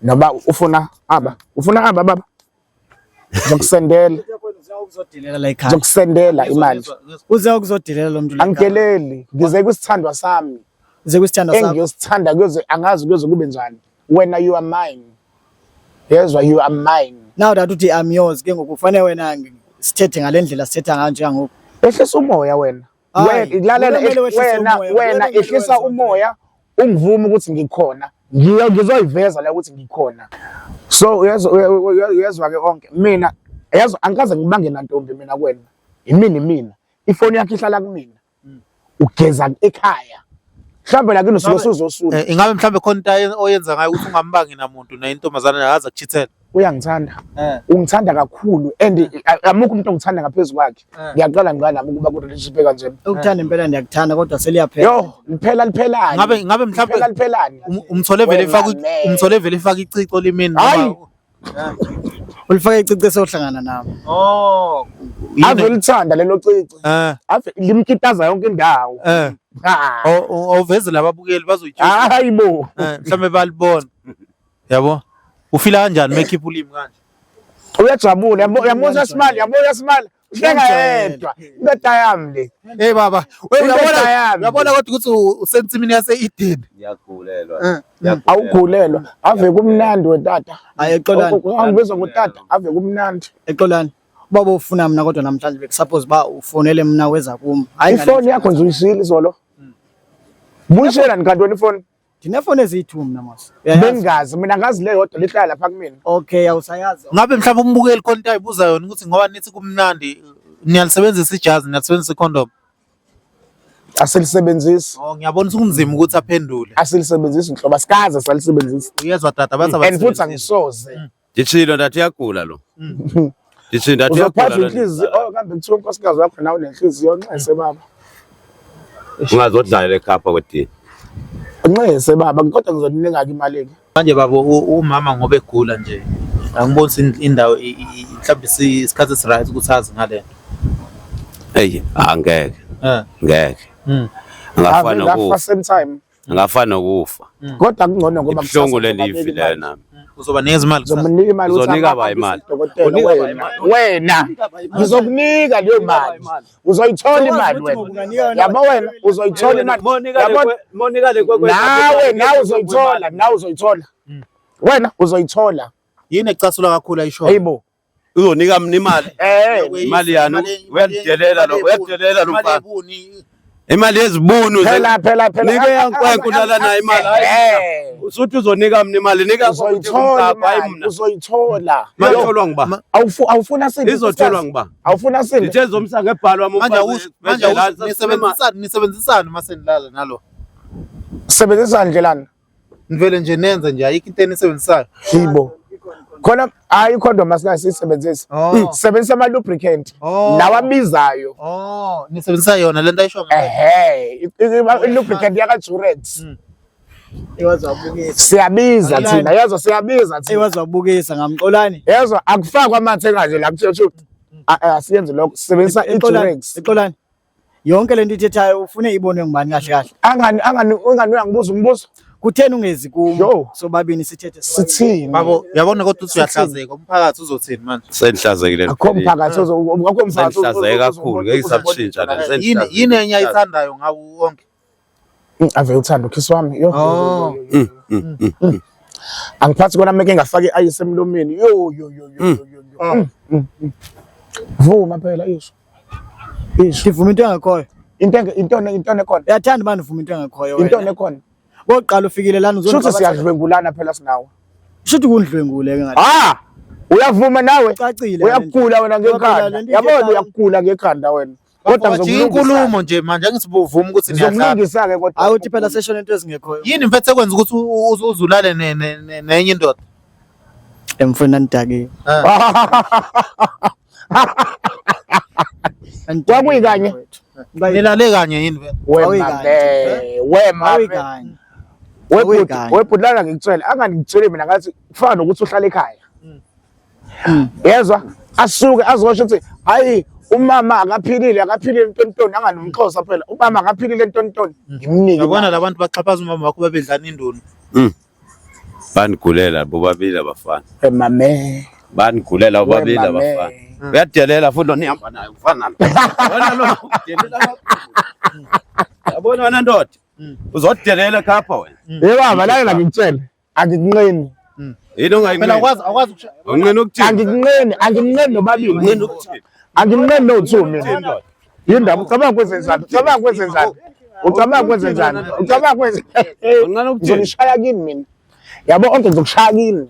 Noma ufuna aba, ufuna aba baba. Ngizokusendela, Uzodelela la ekhaya. ngizokusendela imali. Uze ukuzodelela lo muntu la ekhaya. Angideleli, ngize kwisithandwa sami. Uze kwisithandwa sakho. Engiyosithanda kuyoze angazi kuyoze kube njani. Wena you are mine. Yezwa you are mine. Now that uthi I'm yours ke ngoku kufanele wena sithethe ngale ndlela sithetha ngayo njengangoku. Ehlisa umoya wena. Hayi, Wena lalela wena kumele wehlise wena umoya, wena wena kumele ehlisa wenze umoya ungivume ukuthi ngikhona. Ngizoyiveza la ukuthi ngikhona. So uyezwa uyezwa ke onke mina yezwa angikaze ngibange nantombi mina kuwena. Imina imina. Ifoni yakhe ihlala kumina. Ugeza ekhaya. Mhlawumbe la kini usuke usuzosula. Ingabe mhlambe khona into oyenza ngayo ukuthi ungambangi namuntu naye intombazane akaze akuchithele. Uyangithanda. Ungithanda kakhulu and amukho umuntu ongithanda ngaphezulu kwakhe. Ngiyaqala ngqa nami ukuba ku relationship kanje. Ukuthanda impela ndiyakuthanda kodwa seliyaphela. Yo, liphela liphelani. Ngabe mhlambe liphela liphelani. Umthole vele Wena ifaka man. umthole vele ifaka icico limini Hayi. Ulifake icici sohlangana nami. Oh. Ave lithanda lelo cici. Ave limkitaza yonke indawo. Ha. Awuveze lababukeli bazoyitshela. Hayi bo. Mhlambe balibona. Yabo? Ufila kanjani makekhipha ulimi kanje? Uyajabula, yabo uyabona uyasimala, yabo uyasimala. Uhleka yedwa. Indoda yami le. Hey baba, we Indoda uyabona yami. uyabona kodwa ukuthi usensimini yase Eden. Ngiyagulelwa. Awugulelwa. Ave kumnandi wetata. Hayi exolani. Angibizwa ngotata, ave kumnandi. Exolani. Ubaba ufuna mina kodwa namhlanje bekusuppose ba ufonele mina weza kum. Hayi ngale Ifoni yakho nje uyishiyile izolo. Buyishelani kanti wena ifoni? Ndinefoni eziyi-2 mina mos. Uyayazi? Bengazi mina ngazi le yodwa lihlala lapha kumina. Okay, awusayazi. Ngabe mhlawumbe umbukeli khona into ayibuza yona ukuthi ngoba nithi kumnandi niyalisebenzisa ijazi niyalisebenzisa icondom. Asilisebenzisi. Oh ngiyabona ukuthi kunzima ukuthi aphendule. Asilisebenzisi nhlobo asikaze salisebenzisa. Uyezwa tata bathi And futhi abalisebenzisi. angisoze. Nditshilo ndathi uyagula lo. Nditshilo ndathi uyagula Uzophathwa lo. inhliziyo oh kambe kuthiwa unkosikazi wakho nawe unenhliziyo nxese baba. Ungazodlalela ekhapha kwedini. Nxese baba kodwa ngizoninika ke imali ke. Manje baba umama ngoba egula nje angiboni ukuthi indawo mhlawumbe isikhathi esiright ukuthi azi ngale nto. Hey, angeke. Ngeke. Angafana Ave nokufa. same time. Angafana nokufa. Kodwa kungcono ngoba Ibuhlungu kusasa le ngizobanika ndiyivileyo imali. nami. Uzobanikeza imali kusasa. Ngizomnika imali ukuthi Uzonika ba ahambise imali? udokotela Unika ba wena. Wena ngizokunika leyo mali. Uzoyithola imali wena. Yabo wena uzoyithola imali. Yabo Monika le kwekwe. nawe nawe uzoyithola, nawe uzoyithola. Wena uzoyithola. Yini ecasula kakhulu ayishoyo? Hayibo. Uzonika mina imali. Eh. Imali yani uyadelela lo, uyadelela lo mfana. Imali yezibunu. Phela phela phela. Nike yankwenkwe ulala nayo imali. Hayi. Eh. Usuthi uzonika mina imali, nika Uzoyithola hayi imali, mina. uzoyithola. Imali itholwa ngiba? Awufuna sini? Izotholwa ngiba? Awufuna sini? Ndithe zomsa ngebhalo wami Manje umfazi awusho manje esibhedlela, awusho nisebenzisani uma senilala nalo. Sebenzisa ndlelana. Nivele nje nenze nje ayikho into enisebenzisayo. Yibo. Khona hayi icondom asikaze siyisebenzise. Oh. Sebenzisa ama lubricant Oh. lawa abizayo. Oh, nisebenzisa yona lento ayisho ngayo. Ehhe, i lubricant yaka Durex. Ewazi wabukisa. Siyabiza thina, yezwa siyabiza thina. Ewazi wabukisa ngamxolani. Yezwa akufakwa amathe kanje la kuthiwa asiyenze lokho. Sebenzisa i Exolani, Durex. Exolani. Yonke lento ithethayo ufune ibonwe ngubani kahle kahle. Angani angani ungani uyangibuza umbuzo? Kutheni ungezi kum? Yo. Sobabini sithethe sobabini. Sithini? Babo, uyabona kodwa ukuthi uyahlazeka umphakathi uzothini manje? Sendihlazekile. Akho mphakathi ozo akho mphakathi Sendihlazeke kakhulu, ngeke ngisakushintsha le. Yini yini enye ayithandayo ngawo wonke? Ave uthanda ukhisi wami. Yo. Oh. Angiphathi kona meke ngafaki ice emlomeni. Yo yo yo yo yo yo. Vuma phela isho. Isho. Ndivuma into engekhoyo. Into into into ekhona. Uyathanda uba ndivuma into engekhoyo Into wena. ekhona. Kokuqala ufikile lana Shuthi uzondixabasa. siyadlwengulana phela sinawe. Shuthi kundlwengule ke ngathi. Ah! Uyavuma nawe? Cacile. Uyakugula wena Ngoba phela ngekhanda. le nto Yabona ithethayo- uyakugula ngekhanda wena. Kodwa Kodwa inkulumo nje manje angisivuma ukuthi niyahlala. Ngizokulungisa ke kodwa. Hayi uthi phela seshona into ezingekhoyo. Yini mfethu ekwenza ukuthi uzulale nenye indoda? Emfuna nidakile. Kwakuyikanye? Nilale kanye yini vele? Wema Awuyikanye. be, wema be. Awuyikanye. Webhuti, Awuyikanye. webhuti lana ngikutshela, angangitsheli mina ngathi kufana nokuthi uhlala ekhaya. Yezwa? Asuke azosho ukuthi hayi umama akaphilile, akaphilile entontoni, anganomxhosa phela. Umama akaphilile entontoni. Ngimnike. Yabona labantu baxhaphaza umama wakho babedlana indunu. Banigulela bobabili abafana. Emame. Banigulela bobabili Wemame. abafana. Uyadelela futhi lo nihamba naye ufana lo. Wena lo udelela kakhulu. Yabona wena ndoda. Uzodelela khapha wena. Ye baba la ngikutshele. Angikunqeni. Yini Phela ongayinqeni? awukwazi awukwazi ukushaya. Unqena ukuthini? Angikunqeni, angikunqeni nobabili. Unqena ukuthini? Angikunqeni no-two mina. Yindaba ucabanga kwenzenjani? Ucabanga kwenzenjani? Ucabanga kwenzenjani? Ucabanga kwenze Unqena ukuthini? Ngizonishaya kini mina. Yabo onke ngizokushaya kini.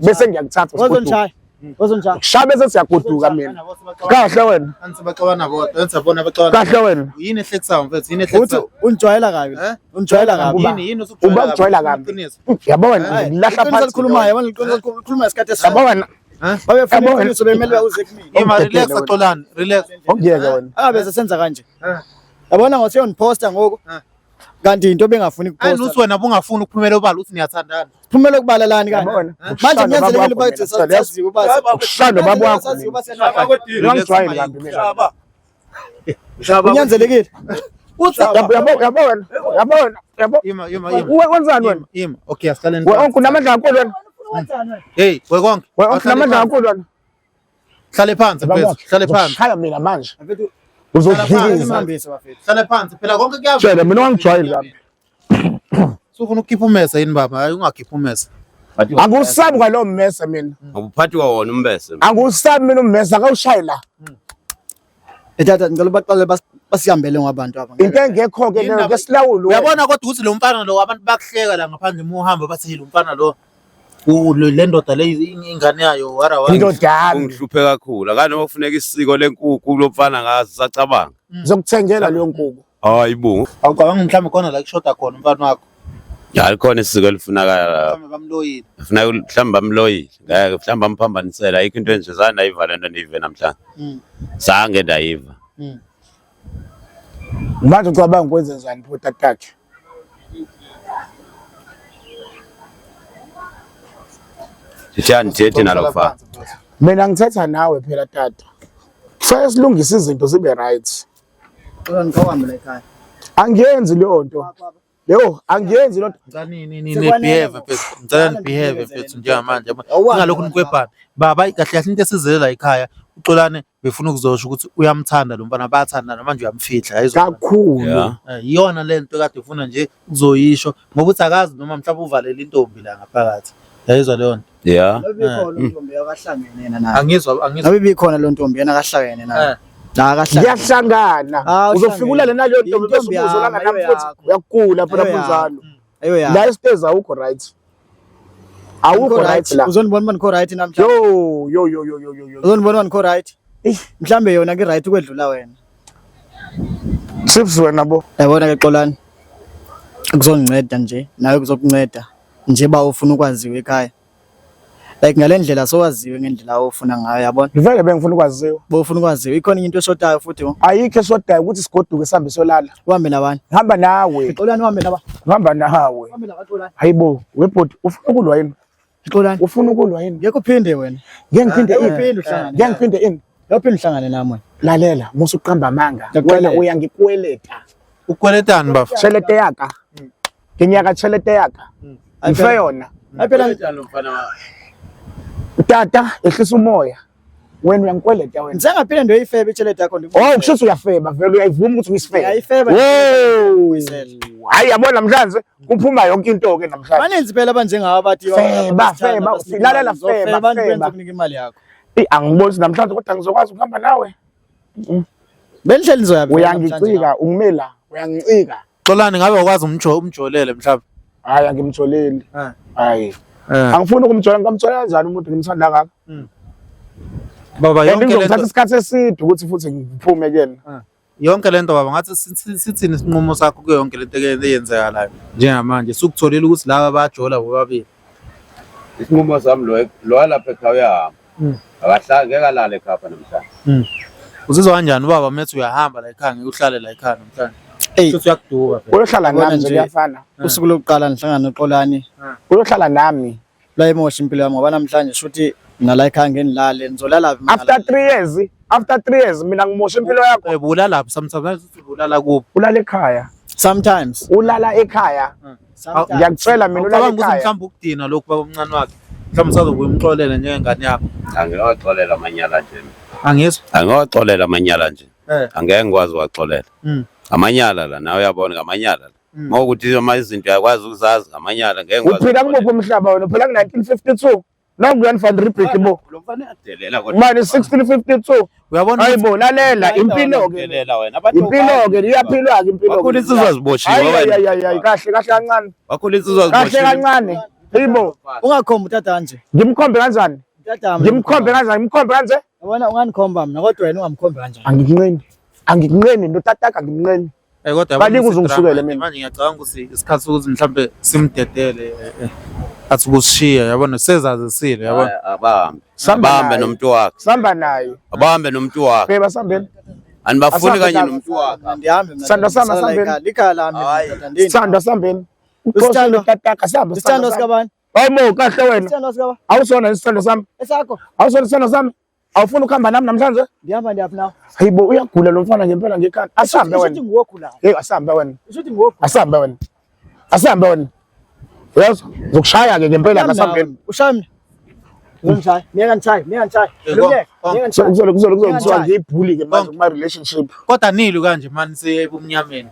Bese ngiyakuthatha sigoduke. Wazonishaya. Wazonishaya. Kushaya bese siyagoduka mina. Kahle wena. Anti baxabana bodwa, enza bona baxabana. Kahle wena. Yini ehlekisayo mfethu? Yini Uthi ehlekisayo? unijwayela kabi. Eh? Unijwayela kabi. Uba- Yini yini usukujwayela Uba kujwayela kabi. Iqiniso. Yabo wena ngilahla Iqiniso phansi. elikhulumayo, yabona iqiniso elikhulumayo isikhathi Yabo eside. wena. Babefuna Yabo wena. iqiniso bemele uze kumina. Ima relax Awudedele wena. Xolani, relax. Awungiyeke wena. Akabe sesenza kanje. Eh. Yabona ngothi uyoniposta ngoku. Eh. Kanti into bengafuni Ayi ukuposta. nuthi wena bungafuni ukuphumela obala uthi niyathandana. Phumela kubalalani Yabo kanje. wena. Manje kunyanzelekile uba saziwe uba Ukushaya nobaba wakho. saziwe uba Uyangijwayela kabi mina. Kunyanzelekile. Uthi Yabo yabo yabo wena. Yabo wena. Yabo. ima ima ima. Uwe wenzani wena? Ima, ima. Okay, asiqaleni. We onke unamandla kakhulu wena. Hey, we konke. We onke unamandla kakhulu wena. Hlale phansi mfethu, hlale phansi. Shaya mina manje. Mfethu Uzodlikiza. simhambise bafethu. Hlale phansi phela konke kuyavela. Tshela mina wangijwayeli kabi. Sufuna ukukhipha umesa yini baba? Hayi ungakhipha umesa. Angiwusabi kwalowo mmese mina. Awuphathi wona umbese. Angiwusabi mina ummese akawushayi la. Tata ngicela baqale basihambele ngabantu aba. Into engekho ke leyo ke silawule. Uyabona kodwa ukuthi lo mfana lo abantu bakuhleka la ngaphandle uma uhamba bathi "Hey, lo mfana lo le ndoda le ingane yayo wara wara." Indoda yami Ungihluphe kakhulu. Akanoba kufuneka isiko lenkukhu lo mfana ngazi sacabanga. ngizokuthengela leyo nkukhu. Hayi bo. Awucabangi mhlawumbe khona la kushoda khona umfana wakho. Ya likhona isiko elifunakala. Mhlawumbe bamloyile. Funeka mhlawumbe bamloyile. Ngeke mhlawumbe bamphambanisela ayikho into enje zange ndayiva le nto ndiyive namhlanje. Zange ndayiva. Manje ucabanga kwenzenjani pho tatakhe? Ndithi andithethi nalo mfana. Mina ngithetha nawe phela tata. Kufanele silungise izinto zibe right. Xolani ngikawuhambe la ekhaya. Angiyenzi leyo nto. Leyo angiyenzi leyo nto. Ngicela ni behave mfethu. Ngicela ni behave mfethu njengamanje. Ningalokhu nikwebhana. Baba kahle kahle into esizele la ekhaya uXolane befuna ukuzosho ukuthi uyamthanda lo mfana bayathandana manje uyamfihla ayizwa. Kakhulu. Yeah. Iyona le nto kade ufuna nje ukuzoyisho ngoba uthi akazi noma mhlawumbe uvalele intombi la ngaphakathi. Yayizwa leyo nto. Yeah. Ngabe ibikhona loo ntombi akahlangene yena naye. Angizwa angizwa. Ngabe ibikhona loo ntombi yena akahlangene naye. Eh. La akahlangene. Kuyahlangana. Ah, Uzofika ulale naleyo ntombi bese Intombi ubuzolala yami, nami ayo futhi. yakho. Uyakugula phela Ayo yakho. kunjalo. Ayo ya. La esitezi awukho right. Awukho right la. Uzonibona uba ndikho right namhlanje. Yo yo yo yo yo yo yo. Uzonibona uba ndikho right. Eish. Mhlambe yona ke right ukwedlula wena. Chips wena bo. Yabona ke Xolani. Kuzonginceda nje nawe kuzokunceda nje ba ufuna ukwaziwa ekhaya. Like ngale ndlela sowaziwe ngendlela ofuna ngayo yabona. Ngivele bengifuna ukwaziwa. Bofuna ukwaziwa ikhona enye into eshodayo futhi wo. Ayikho eshodayo ukuthi sigoduke sihambe solala. Uhambe nabani? Ngihamba nawe. Xolani uhambe naba. Ngihamba nawe. Uhambe naba Xolani. Hayibo, webhodi ufuna ukulwa yini? Xolani. Ufuna ukulwa yini? Ngeke uphinde wena. Ngeke ngiphinde Ngeke ini. uphinde uhlangane. Ngeke ngiphinde ini. Ngeke uphinde uhlangane nami wena. Lalela, musu uqamba amanga. Wena Ngiyakuxelela. uyangikweleta. Ukweletani bafo? Tshelete yaka. Nginyaka tshelete yaka. Ngife yona. Hayi phela Tata, ehlisa umoya. Wena uyangikweleta wena. ngisengaphinde ndoyifebe itshelete yakho Oh, kusho ukuthi uyafeba vele uyayivuma ukuthi uyisifebe. Ngiyayifeba. Wow. Hayi yabona namhlanje kuphuma yonke into ke namhlanje. Baninzi phela abanjengabo abathi Feba, feba, lalela, feba, feba. kunika imali yakho. Eyi angiboni namhlanje kodwa ngizokwazi ukuhamba nawe. Benihleli nizoya Uyangicika, ungimela, uyangicika. Xolani ngabe ukwazi umjo umjolele mhlawumbe. Hayi angimjoleli. Eh. Hayi. Eh. Angifuni ukumjola, ngingamjola kanjani umuntu ngimthanda kangaka? Baba And yonke ngizongithatha lento isikhathi eside ukuthi futhi ngiphume kuyena. yonke lento baba ngathi sithini isinqumo sakho kuyo yonke lento eyenzekalayo njengamanje sukutholile ukuthi laba bajola bobabili. Isinqumo sami lo lo lapha ekhaya uyahamba. Akahlali ngeke alale ekhaya namhlanje. Uzizwa kanjani ubaba methi uyahamba la ekhaya ngeke uhlale la ekhaya namhlanje? Ey. Futhi uyakuduka phela. Uyohlala Yabona nami nje nje. kuyafana. Usuku lokuqala ngihlangana noXolani Uyohlala nami. layimosha impilo yami ngoba namhlanje shuthi Mina la ekhaya ngenilale nizolala phi? After 3 years, after 3 years mina ngimosha impilo yakho. Eh bulala phi sometimes uthi bulala kuphi? Ulala ekhaya. Sometimes. Ulala ekhaya. Sometimes. Ngiyakutshela mina ulala Ucabanga ukuthi ekhaya. mhlawumbe ukudina lokhu baba omncane wakhe. Mhlawumbe usazobuya umxolele njengengane yakho. Angiwaxolela amanyala nje. Angizwa? Angiwaxolela amanyala nje. Eh. Angeke ngikwazi uwaxolela. Amanyala la nawe uyabona ngamanyala la. Mawukuthi uma izinto uyakwazi ukuzazi ngamanyala ngeke ngikwazi. Uphila kumuphi umhlaba wena? Uphila ku-1952. Nangu van Riebeeck bo. Lo mfana uyadelela kodwa. Mani 1652. Uyabona Hayi bo lalela impilo ke. Uyadelela wena. Abantu Impilo ke iyaphilwa ke impilo. Wakhula insizwa ziboshiwe Hayi wena. hayi hayi kahle kahle kancane. Wakhula insizwa Kahle ziboshiwe. kancane. Hayibo Ungakhombi utata kanje. ngimkhombe kanjani? Utata Ngimkhombe kanjani? Ngimkhombe kanje? Yabona unganikhomba mina kodwa wena ungamkhombi kanjani? Angikunqeni. Angikunqeni notataka angimnqeni. Eh kodwa Balika yabona uze ukuthi ungisukele drama, mina. Manje ngiyacabanga ukuthi isikhathi sokuthi mhlambe simdedele athi kusishiya yabona sezazisile yabona. Hayi, Abahambe. Samba Abahambe naye. nomuntu wakhe. Samba naye. Abahambe nomuntu wakhe. Beba sambeni. Anibafuni Asambe kanye tata. nomuntu wakhe. Ndihambe mina. Sithando sami, Ngisala la asambeni. ekhaya. Likhaya lami Hayi. tata, ndini. Sithando sambeni. Isithando. Uxoshile tataka samba. Isithando sikabani? Hayi bo kahle wena. Isithando sikabani? Awusona isithando sami. Esakho. Awusona isithando sami. Awufuni ukuhamba nami namhlanje? Ndihamba ndiyaphi nawe? Hayibo uyagula lo mfana ngempela ngekhanda. Asambe Ishuthi wena. nguwe ogulayo. Hey asambe wena. Ishuthi nguwe ogulayo. Asambe wena. Asambe wena. Uyazwa? Ngizokushaya ke ngempela ngasambeni. Ushaya mina. Uzongishaya. Miyeka ngishaye, miyeka ngishaye. Eh, Miyeka, miyeka So ngishaye. kuzobe kuzobe kuzobe kuthiwa Ngiyangishaye. ngiyibhuli ke manje kuma relationship. Kodwa nilu kanje mani siye ebumnyameni.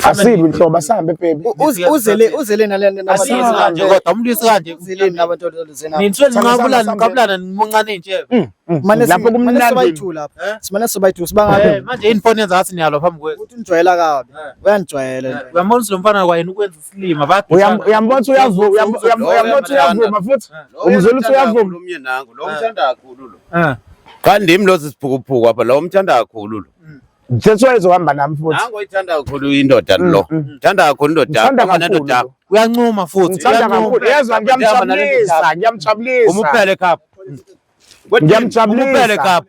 Asibi nhlobo asambe baby. Uzele uzele nale Asizi kanje kodwa umlwisi kanje. Uzele nabantu oluze nabo. Ninisuke ninqabulana Sambe. ninqabulana nimuncane intshebe. Mane Lapho kumnandi. sobayi-two lapha. Eh? Simane sobayi-two sibangabe. Eh manje yini yenza ngathi niyalwa phambi kwethu. Uthi ungijwayela kabi. Uyanijwayela. Uyambona ukuthi lo mfana kwayena ukwenza isilima Uyam- Uyambona ukuthi uyavuma, uyambona ukuthi uyavuma futhi. Umzwela ukuthi uyavuma. Umyeni nangu lo umthanda kakhulu lo. Eh. Cha ndimi lo sisiphukuphuku apha lo umthanda kakhulu lo. That's why ezohamba nami futhi. Nangu oyithanda kakhulu indoda lo. Thanda kakhulu indoda yakho. Ngithanda Hamba nendoda kakhulu. yakho. Uyancuma futhi. Ngithanda kakhulu. Yezwa ngiyamjabulisa, ngiyamjabulisa. Umuphele khapha. Umphele Ngiyamjabulisa. khapha.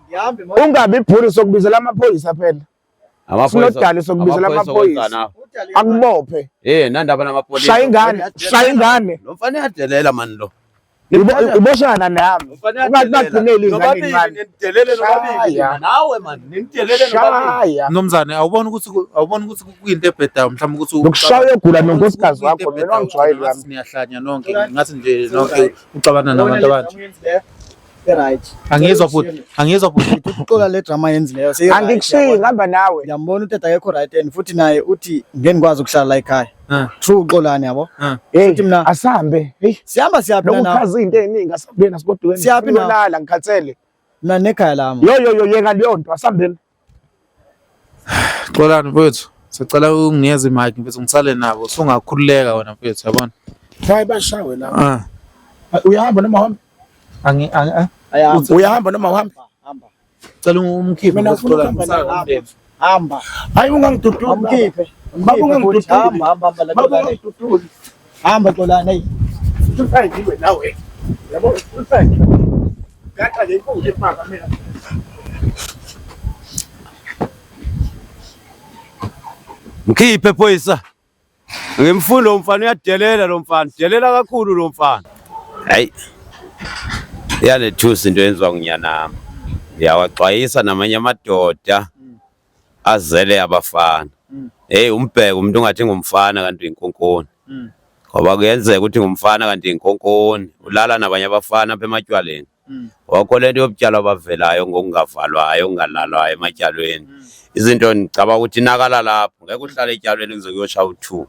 Ndihambe Ungabi ibhuli sokubizela amaphoyisa phela. Sinodali sokubizela amaphoyisa. Akubophe. Eh nandaba namapolisa. Shaya ingane, shaya ingane. Lo mfana uyadelela mani lo. Iboshana nami. Lo mfana Ungathi uyadelela. bagcinele ingane Nobabili encane. ninidelele nobabili. Shaya. Nawe mani ninidelele nobabili. Shaya. Mnumzane awuboni ukuthi awuboni ukuthi kuyinto ebhedayo mhlawumbe ukuthi Nokushaya uyogula nonkosikazi wakho mina wangijwayeli Ngathi wami. niyahlanya nonke ngathi nje nonke uxabana nabantu abanje. Right. Angizwa futhi angizwa futhi. Uxola le drama yenzileyo. seyi-right, Angikushiyi yabona. ngihamba nawe. Ngiyambona utata akekho right and futhi naye uthi ngeke ngikwazi ukuhlala la ekhaya. Eh. True uxolani yabo. Hey, Futhi mina- asambe. Hey, Sihamba siyaphi na nawe? nokuchaza izinto eziningi asambeni asigodukeni. Siyaphi na? Ngiyolala ngikhathele. Mina nekhaya lami. Yo yo yo yeka leyo nto asambeni. Xolani mfethu. Sicela unginikeze imic mfethu ngisale nabo usungakhululeka wena mfethu yabona. Hayi bashawe la. Ah. Uyahamba noma uhambe? Angi angi eh. Ayahamba. Uyahamba noma uhambe? Hamba. Cela umkhiphe Mina mfethu, ngifuna Xolani, ukuhamba ngisale nawe. nomndeni. Hamba. Hayi ungangiduduli. Amkhiphe. Baba ungangiduduli. Hamba hamba hamba la Baba Xolani. ungangiduduli. Hamba Xolani hey. Usayiwe nawe. Yabo usayiwe. Gaxa nje inkundla efaka mina. Mkhiphe phoyisa. Ngimfuni lo mfana uyadelela lo mfana. Delela kakhulu lo mfana. Hayi. Iyanethusa into yenziwa ngunyanami. Ngiyawaxwayisa namanye amadoda azele abafana. Hey umbheke umuntu ungathi ngumfana kanti uyinkonkoni. Ngoba kuyenzeka ukuthi ngumfana kanti inkonkoni ulala nabanye abafana apha ematywaleni. Wakho lento yobutyala abavelayo ngokungavalwayo okungalalwayo ematyalweni. Izinto ngicabanga ukuthi inakala lapho ngeke uhlale etyalweni kuze kuyoshaya u-two.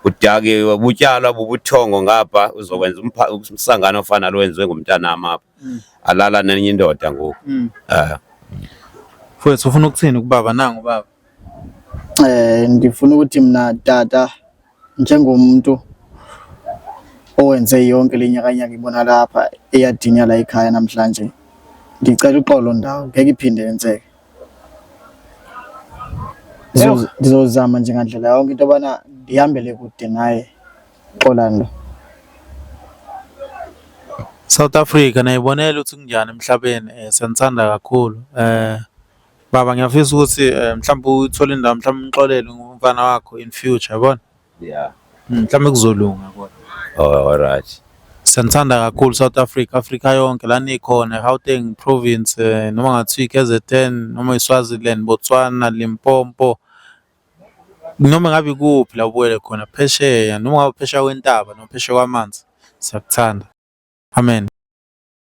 Udakiwe butyalwa bubuthongo ngapha uzokwenza umsangano ofana lo wenziwe ngumntanami apha. Alala nenye indoda ngoku. Eh. Mfethu ufuna ukuthini kubaba nangu baba? Ndifuna ukuthi mina tata njengomuntu owenze yonke le nyakanyaka ibona lapha eyadinya la ekhaya namhlanje ndicela uxolo ndawo ngeke iphinde yenzeke. Ndizozama nje ngandlela yonke into yobana ndihambele kude naye Xolani lo. South Africa nayibonela ukuthi kunjani emhlabeni siyanithanda kakhulu. Baba ngiyafisa ukuthi mhlawumbe uthole indawo mhlawumbe umxolele umfana wakho in future yabona. Yeah. Mhlawumbe kuzolunga kodwa. Oh, all right. Siyanithanda kakhulu South Africa, Africa yonke la nikhona, Gauteng province, noma ngathiwa i-KZN, noma iSwaziland, Botswana, Limpopo, noma ngabe ikuphi la ubukele khona phesheya, noma ngabe phesheya kwentaba noma phesheya kwamanzi, siyakuthanda. Amen.